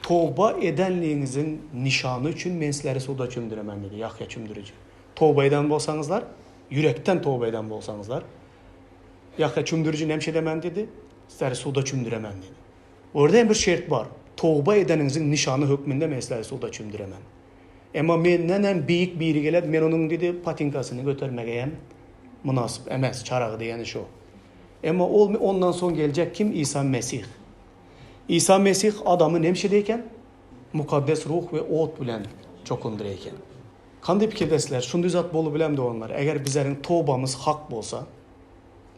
Toba edenligiňiziň nyşany üçin men sizleri suwda çümdüremen diýdi Ýahýa çümdüriji. Toba eden bolsaňyzlar, ýürekden toba eden bolsaňyzlar, Ýahýa çümdüriji näme edemen diýdi? Sizleri suwda çümdüremen diýdi. Orada hem bir şert bar. Toba edeniňiziň nyşany hökmünde men sizleri suwda çümdüremen. Emma menden hem beýik biri geledi, men onuň diýdi, patinkasyny götermege hem mynasyp emes, çaragy diýeni şo. Emma ol ondan soň geljek kim? Isa Mesih. Isa Mesih adamy nemşede eken? Mukaddes Ruh we ot bilen çokundyrýar eken. Kanday pikirdesizler? Şunday zat bolup bilemdi doganlar? Eger bizleriň tobamyz hak bolsa,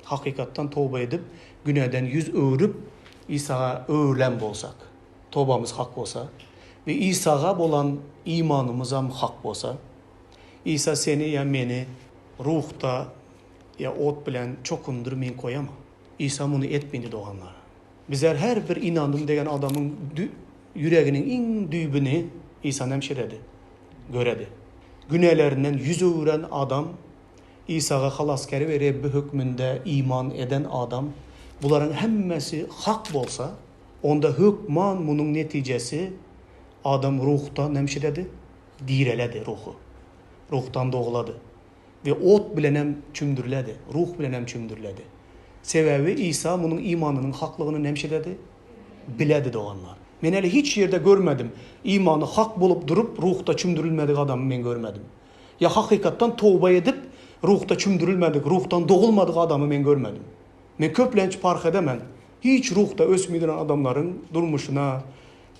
hakykatdan toba edip, günäden yüz öwrüp, Isaga öwrülen bolsak, tobamyz hak bolsa we Isaga bolan imanymyzam hak bolsa, Isa seni ýa meni ruhda ýa ot bilen çokundyr men koýama. Isa muny etmedi doganlar. Bizler her bir inandym degen adamyň ýüreginiň iň düýbüni Isa nämşeledi? Göredi. Günälerinden yüz öwüren adam, Isaga Halasgeri we Rebbi hökmünde iman eden adam, bularyň hemmesi hak bolsa, onda hökman munuň netijesi adam ruhda nämşeledi? Direledi ruhy. Ruhdan dogulady. We ot bilenem çümdüriledi, ruh bilenem çümdüriledi. Sebäbi Isa munuň imanynyň haklygyny nemşededi? Biledi, doganlar. Men heli hiç ýerde görmedim. Imany hak bolup durup, ruhda çümdürilmedik adamy men görmedim. Ýa hakykatdan toba edip, ruhda çümdürilmedik, ruhdan dogulmadyk adamy men görmedim. Men köplenç parh edemen. Hiç ruhda ösmediren adamlaryň durmuşyna,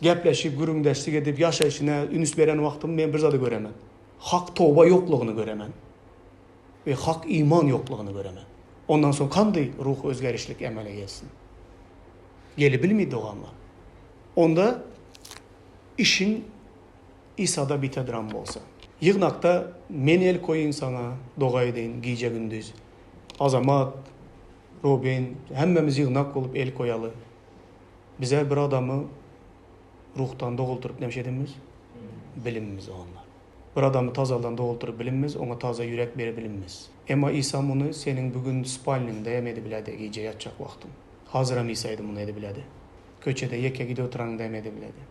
gepleşip, gürrüňdeşlik edip, ýaşaýşyna üns beren wagtym men bir zady göremen. Hak toba ýoklugyny göremen we hak iman ýoklugyny göremen. Ondan soň kandy ruhy özgerişlik emele gelsin? Gelibilmi doganlar? Onda işiň Isada bitedram bolsa. Ýygnakda men el koýyn saňa, doga edeýin gije-gündiz. Azamat, Robin, hemmemiz ýygnak bolup el koýaly. Bize bir adamy Ruhdan doguldyryp näme edinmiz? Bilinmiz oganlar. Bir adamy tazadan doguldyryp bilinmiz, oňa taza ýürek bere bilinmiz. Emma Isa muny seniň bu gün spalnyňda hem edibiledi, gije ýatjak wagtyň. Hazyram Isa edi muny edibiledi. Köçede ýeke gidip oturaňda hem edibiledi.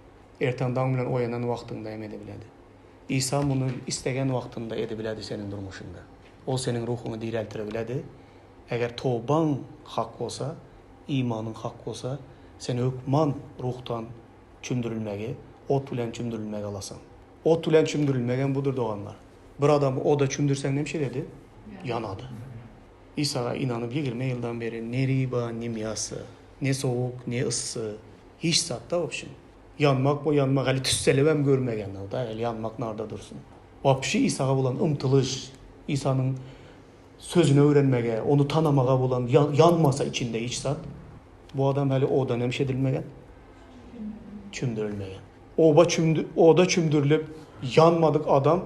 Ertan daň bilen oýanan wagtyňda hem edibiledi. Isa muny islegen wagtynda edibiledi seniň durmuşyňda. Ol seniň ruhuňy direltirebiledi. Eger tobaň hak bolsa, imanyň hak bolsa, sen hökman ruhdan çümdürilmegi, ot bilen çümdürilmegi alasaň. Ot bilen çümdürilmegem budur doganlar. Bir adamy oda çümdürseň näme şeýledi? Ýanady. Isaga ynanyp 20 ýyldan beri ne ryba, ne mýasa, ne sowuk, ne yssy, hiç zat da wobşem. Ýanmak bu ýanmak hali tüsselebem görmegen da, hali ýanmak narda dursun. Wapşi Isaga bolan ymtylyş, Isanyň Sözüni öwrenmege, ony tanamaga bolan ýanmasa içinde hiç zat, bu adam häli odan hem şedilmegen, çümdürilmegen. Oba çümdi, oda çümdürilip ýanmadyk adam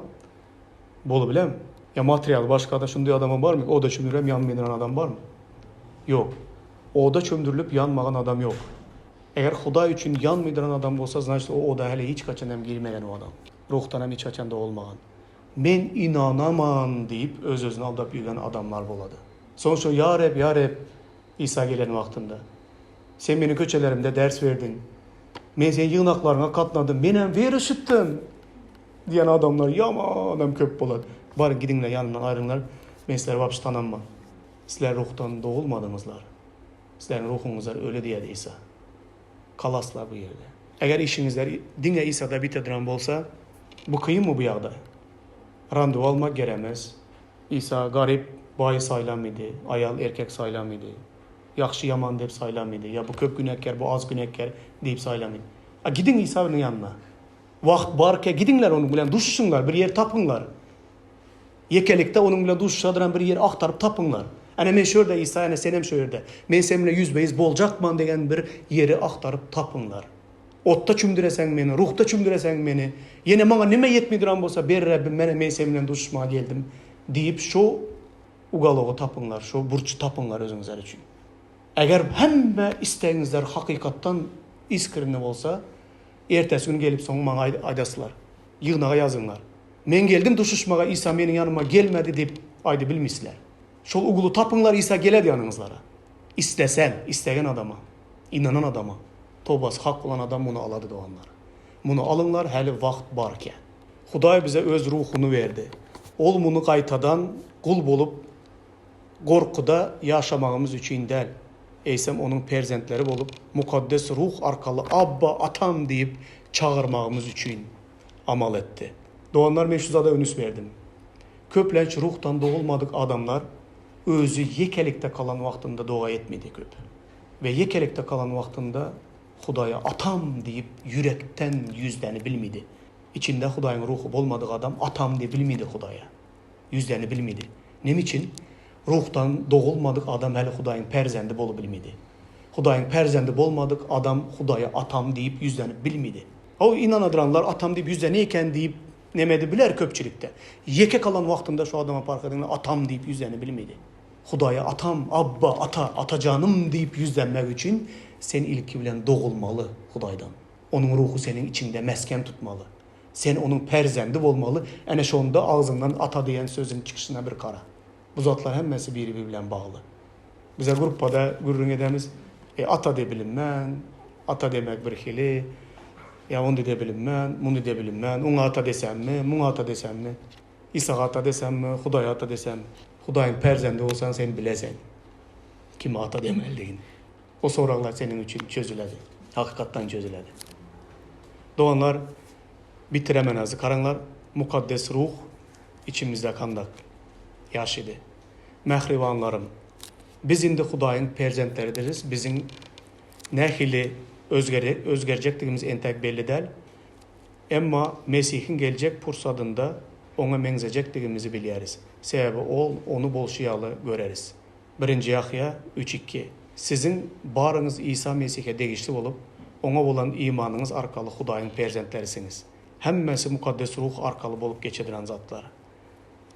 bolubilem? Ýa materialy başga-da şunday adamam barmy? Oda çümdürilem ýanmaýan adam barmy? Ýok. Oda çümdürilip ýanmagan adam ýok. Eger Hudaý üçin ýanmaýdyran adam bolsa, znaçt o oda häli hiç haçan hem girmegen o adam. Ruhdan hem hiç haçan dogulmagan. Men ynanaman diýip öz-özüni aldap ýüren adamlar bolady. Soň şo Ýa Reb, ýa Reb, Isa gelen wagtynda, Sen meniň köçelerimde ders berdiň. Men seniň ýygnaklaryňa gatnadym, menem weruşypdym! diýen adamlar ýamanam köp bolady. Baryň gidiňler ýanymdan aýrylyňlar, men sizleri wapşe tanamman. Sizler ruhdan dogulmadyňyzlar. Sizleriň ruhuňyzlar öli diýýärdi Isa. Kalaslar bu ýerde. Eger işiňizler diňe Isada bite duran bolsa, bu kynmy bu ýagdaý? Randewu almak geremes. Isa garyp, baý saýlamydy, aýal, erkek saýlamydy. Ýagşy, ýaman diýip saýlamydy. Ýa bu köp günäkär, bu az günäkär diýip saýlamydy. A gidiň Isanyň ýanyna. Wagt barka gidiňler onuň bilen duşuşyňlar, bir ýer tapyňlar. Ýekelikde onuň bilen duşuşa duran bir ýer agtaryp tapyňlar. Ene men şu ýerde Isa, ene senem şu ýerde. Men sen bilen ýüzbe-ýüz boljakman degen bir ýeri agtaryp tapyňlar. Otda çümdüreseň meni, ruhda çümdüreseň meni, ýene maňa nime ýetmeý duran bolsa ber Rabbim, mene men sen bilen duşuşmaga geldim diýip şu ugalogy tapyňlar, şu burçy tapyňlar özüňizler üçin. Eger hemme islegiňizler hakykatdan iskrenni bolsa, ertesi gün gelip soň maňa aýdasylar. Ýygnaga ýazyňlar. Men geldim duşuşmaga Isa meniň ýanyma gelmedi diýip aýdybilmisler. Şol uguly tapyňlar Isa geler ýanyňyzlara. Isleseň, islegen adama, ynanan adama, tobasy hak bolan adam muny alady doganlar. Muny alyňlar häli wagt barkä. Hudaý bize öz ruhuny berdi. Ol muny gaýtadan gul bolup gorkuda ýaşamagymyz üçin däl, eýsem onuň perzentleri bolup mukaddes ruh arkaly Abba, Atam diýip çagyrmagymyz üçin amal etdi. Doganlar men şu zada ünüs berdim. Köplenç ruhdan dogulmadyk adamlar özi ýekelikde kalan wagtynda doga etmedi köp. We ýekelikde kalan wagtynda Hudaýa Atam diýip ýürekden ýüzleni bilmidi. Içinde Hudaýyň ruhy bolmadyk adam Atam diýip bilmidi Hudaýa. Ýüzleni bilmidi. Neme üçin? Ruhdan dogulmadyk adam häli Hudaýyň perzendi bolup bilmidi. Hudaýyň perzendi bolmadyk adam Hudaýa Atam diýip ýüzlenip bilmidi. Haw ynanadyranlar Atam diýip ýüzleni eken diýip nemedi biler köpçülikde. Ýeke kalan wagtynda şu adama parh ediňler Atam diýip ýüzleni bilmidi. Hudaýa Atam, Abba, Ata, Atajanym diýip ýüzlenmek üçin sen ilki bilen dogulmaly Hudaýdan. Onuň ruhy seniň içiňde mesgen tutmaly. Sen onuň perzendi bolmaly, ene şonda agzyňdan ata diýen sözüň çykyşyna bir gara. Bu zatlar hemmesi biri-biri bilen bagly. Bize gruppada gürrüň edemiz, e, ata de bilinmän, ata demek birhili, ýa ony de bilinmän, muny de bilinmän, oňa ata desemmi, muňa ata desemmi, Isaga ata desemmi, Hudaýa ata desemmi. Hudaýyň perzendi bolsaň sen bileseň kime ata demelidigini. O soraglar seniň üçin çözüledi. Hakykatdan çözüledi. Doganlar, bitiremen azy garaňlar, Mukaddes Ruh içimizde kandak ýaşydy. Mähribanlarym, biz indi Hudaýyň perzentleridiris, biziň nähili özgerjekdigimiz entäk belli däl. Emma Mesihiň geljek pursadynda Oňa meňzejekdigimizi bilýäris, sebäbi Ol Ony bolşy ýaly göreris. Birinji Ýahýa üç iki. Siziň baryňyz Isa Mesihe degişli bolup, Oňa bolan imanyňyz arkaly Hudaýyň perzentlerisiňiz. Hemmesi Mukaddes Ruh arkaly bolup geçedilen zatlar.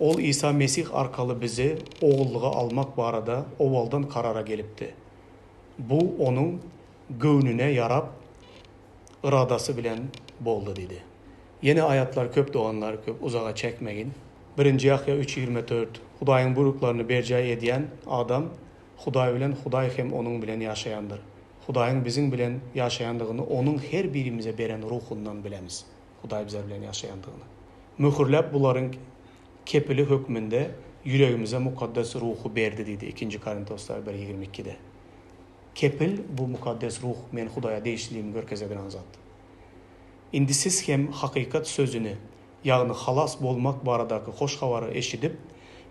Ol Isa Mesih arkaly bizi ogullyga almak barada owaldan karara gelipdi. Bu Onuň göwnüne ýarap, yradasy bilen boldy diýdi. Ýene aýatlar köp doganlar köp uzaga çekmegin. Birinji Ýahýa üç 24 Hudaýyň buýruklaryny berjaý edýän adam Hudaý bilen Hudaý hem onuň bilen ýaşaýandyr. Hudaýyň biziň bilen ýaşaýandygyny onuň her birimize beren Ruhundan bilemiz. Hudaý bizler bilen ýaşaýandygyny. Möhürläp bularyň kepili hökmünde ýüregimize Mukaddes Ruhy berdi diýdi Ikinji Korintoslar bir 22-de. Kepil bu Mukaddes Ruh men Hudaýa degişliligimi görkezediren zat. Indi siz hem hakykat sözüni, ýagny halas bolmak baradaky hoş habary eşidip,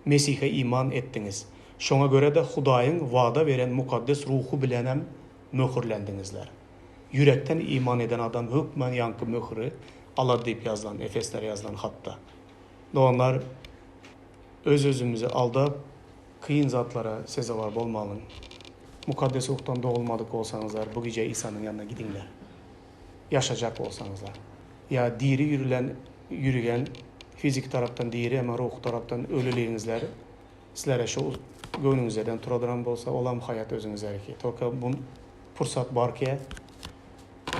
Mesihe iman etdiňiz. Şoňa görä-de Hudaýyň wada beren Mukaddes Ruhy bilenem möhürlendiňizler. Ýürekden iman eden adam hökman ýaňky möhüri alar diýip ýazylan Efeslere ýazylan hatda. Doganlar, öz-özümizi aldap, kyn zatlara sezewar bolmalyň. Mukaddes Ruhdan dogulmadyk bolsaňyzlar, bu gije Isanyň ýanyna gidiňler. Ýaşajak bolsaňyzlar. Ýa diri ýürülen, ýürigen, fiziki tarapdan diri, emma ruhy tarapdan ölüligiňizler sizlere şu göwnüňizeden turadyran bolsa, olam haýat özüňizlerki. Tolka bu pursat barke,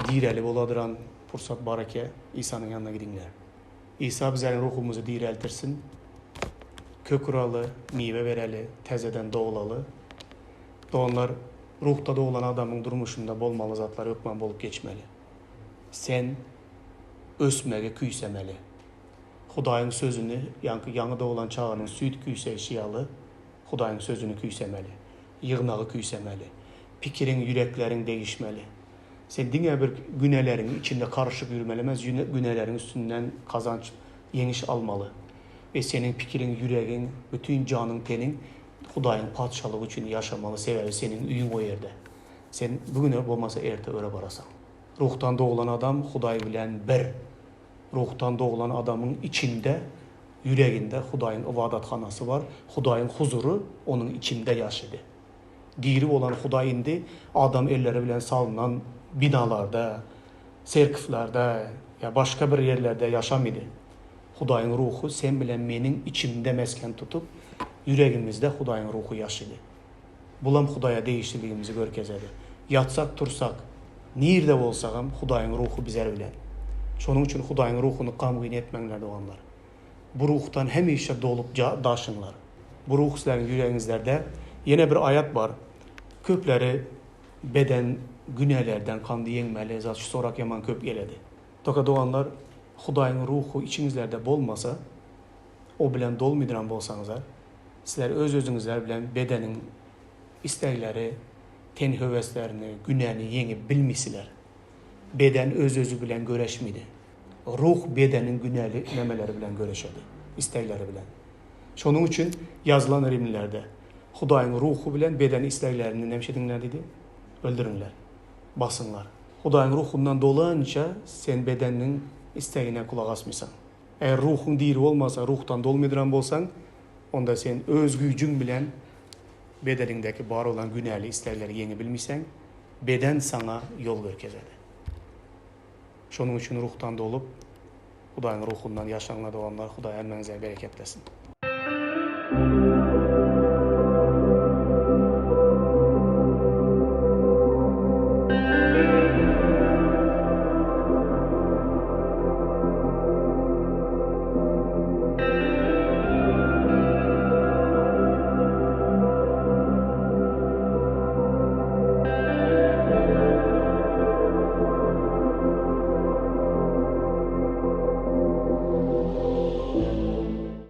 direli boladyran pursat bar eke, Isanyň ýanyna gidiňler. Isa bizleriň ruhumyzy direltirsin. Kök uraly, miwe bereli, täzeden dogulaly. Doganlar, ruhda doglan adamyň durmuşynda bolmaly zatlar hökman bolup geçmeli. Sen ösmegi küýsemeli. Hudaýyň sözüni, ýaňky ýaňy doglan çaganyň süýt küýseýşi ýaly, Hudaýyň sözüni küýsemeli. Ýygnagy küýsemeli. Pikiriň, ýürekleriň degişmeli. Sen diňe bir günäleriň içinde garyşyp ýürmeli emes, günäleriň üstünden gazanç, ýeňiş almaly. We seniň pikiriň, ýüregiň, bütin janyň, teniň Hudaýyň Patyşalygy üçin ýaşamaly, sebäbi seniň öýüň o ýerde. Sen bu güne bolmasa erte öre barasaň. Ruhdan doglan adam Hudaý bilen bir. Ruhdan doglan adamyň içinde, ýüreginde Hudaýyň ybadathanasy bar, Hudaýyň huzury onuň içinde ýaşady. Diri bolan Hudaý indi adam elleri bilen salnan binalarda, serkwlerde ýa başga bir ýerlerde ýaşamydy. Hudaýyň Ruhy sen bilen meniň içimde mesgen tutup, ýüregimizde Hudaýyň Ruhy ýaşydy. Bulam Hudaýa degişliligimizi görkezedi. Ýatsak, tursak, nirde bolsagam Hudaýyň Ruhy bizer bilen. Şonuň üçin Hudaýyň Ruhuny gamgyn etmäňler doganlar. Bu ruhdan hemişe dolup daşyňlar. Bu ruh sizleriň ýüregiňizlerde. Ýene bir aýat bar. Köpleri beden günälerden kandy ýeňmeli zat şu sorak ýaman köp geledi. Toka doganlar Hudaýyň ruhy içiňizlerde bolmasa o bilen dolmydyran bolsaňyzlar sizler öz özüňizler bilen bedeniň islegleri ten höweslerini günäni ýeňip bilmisiler. Beden öz özi bilen göreşmidi. Ruh bedeniň günäli nämeleri bilen göreşedi, islegleri bilen. Şonuň üçin ýazylan Rimlilerde, Hudaýyň Ruhy bilen beden isleglerini näme ediňler diýdi? Öldüriňler, basyňlar. Hudaýyň Ruhundan dolança sen bedeniň islegine gulak asmysaň. Eger ruhuň diri bolmasa, ruhdan dolmydyran bolsaň, onda sen öz güýjüň bilen bedeniňdäki bar bolan günäli islegleri ýeňi bilmiseň, beden saňa ýol görkezedi. Şonuň üçin ruhdan dolup, Hudaýyň Ruhundan ýaşaňlar doganlar, Hudaý hemmäňize bereketlesin.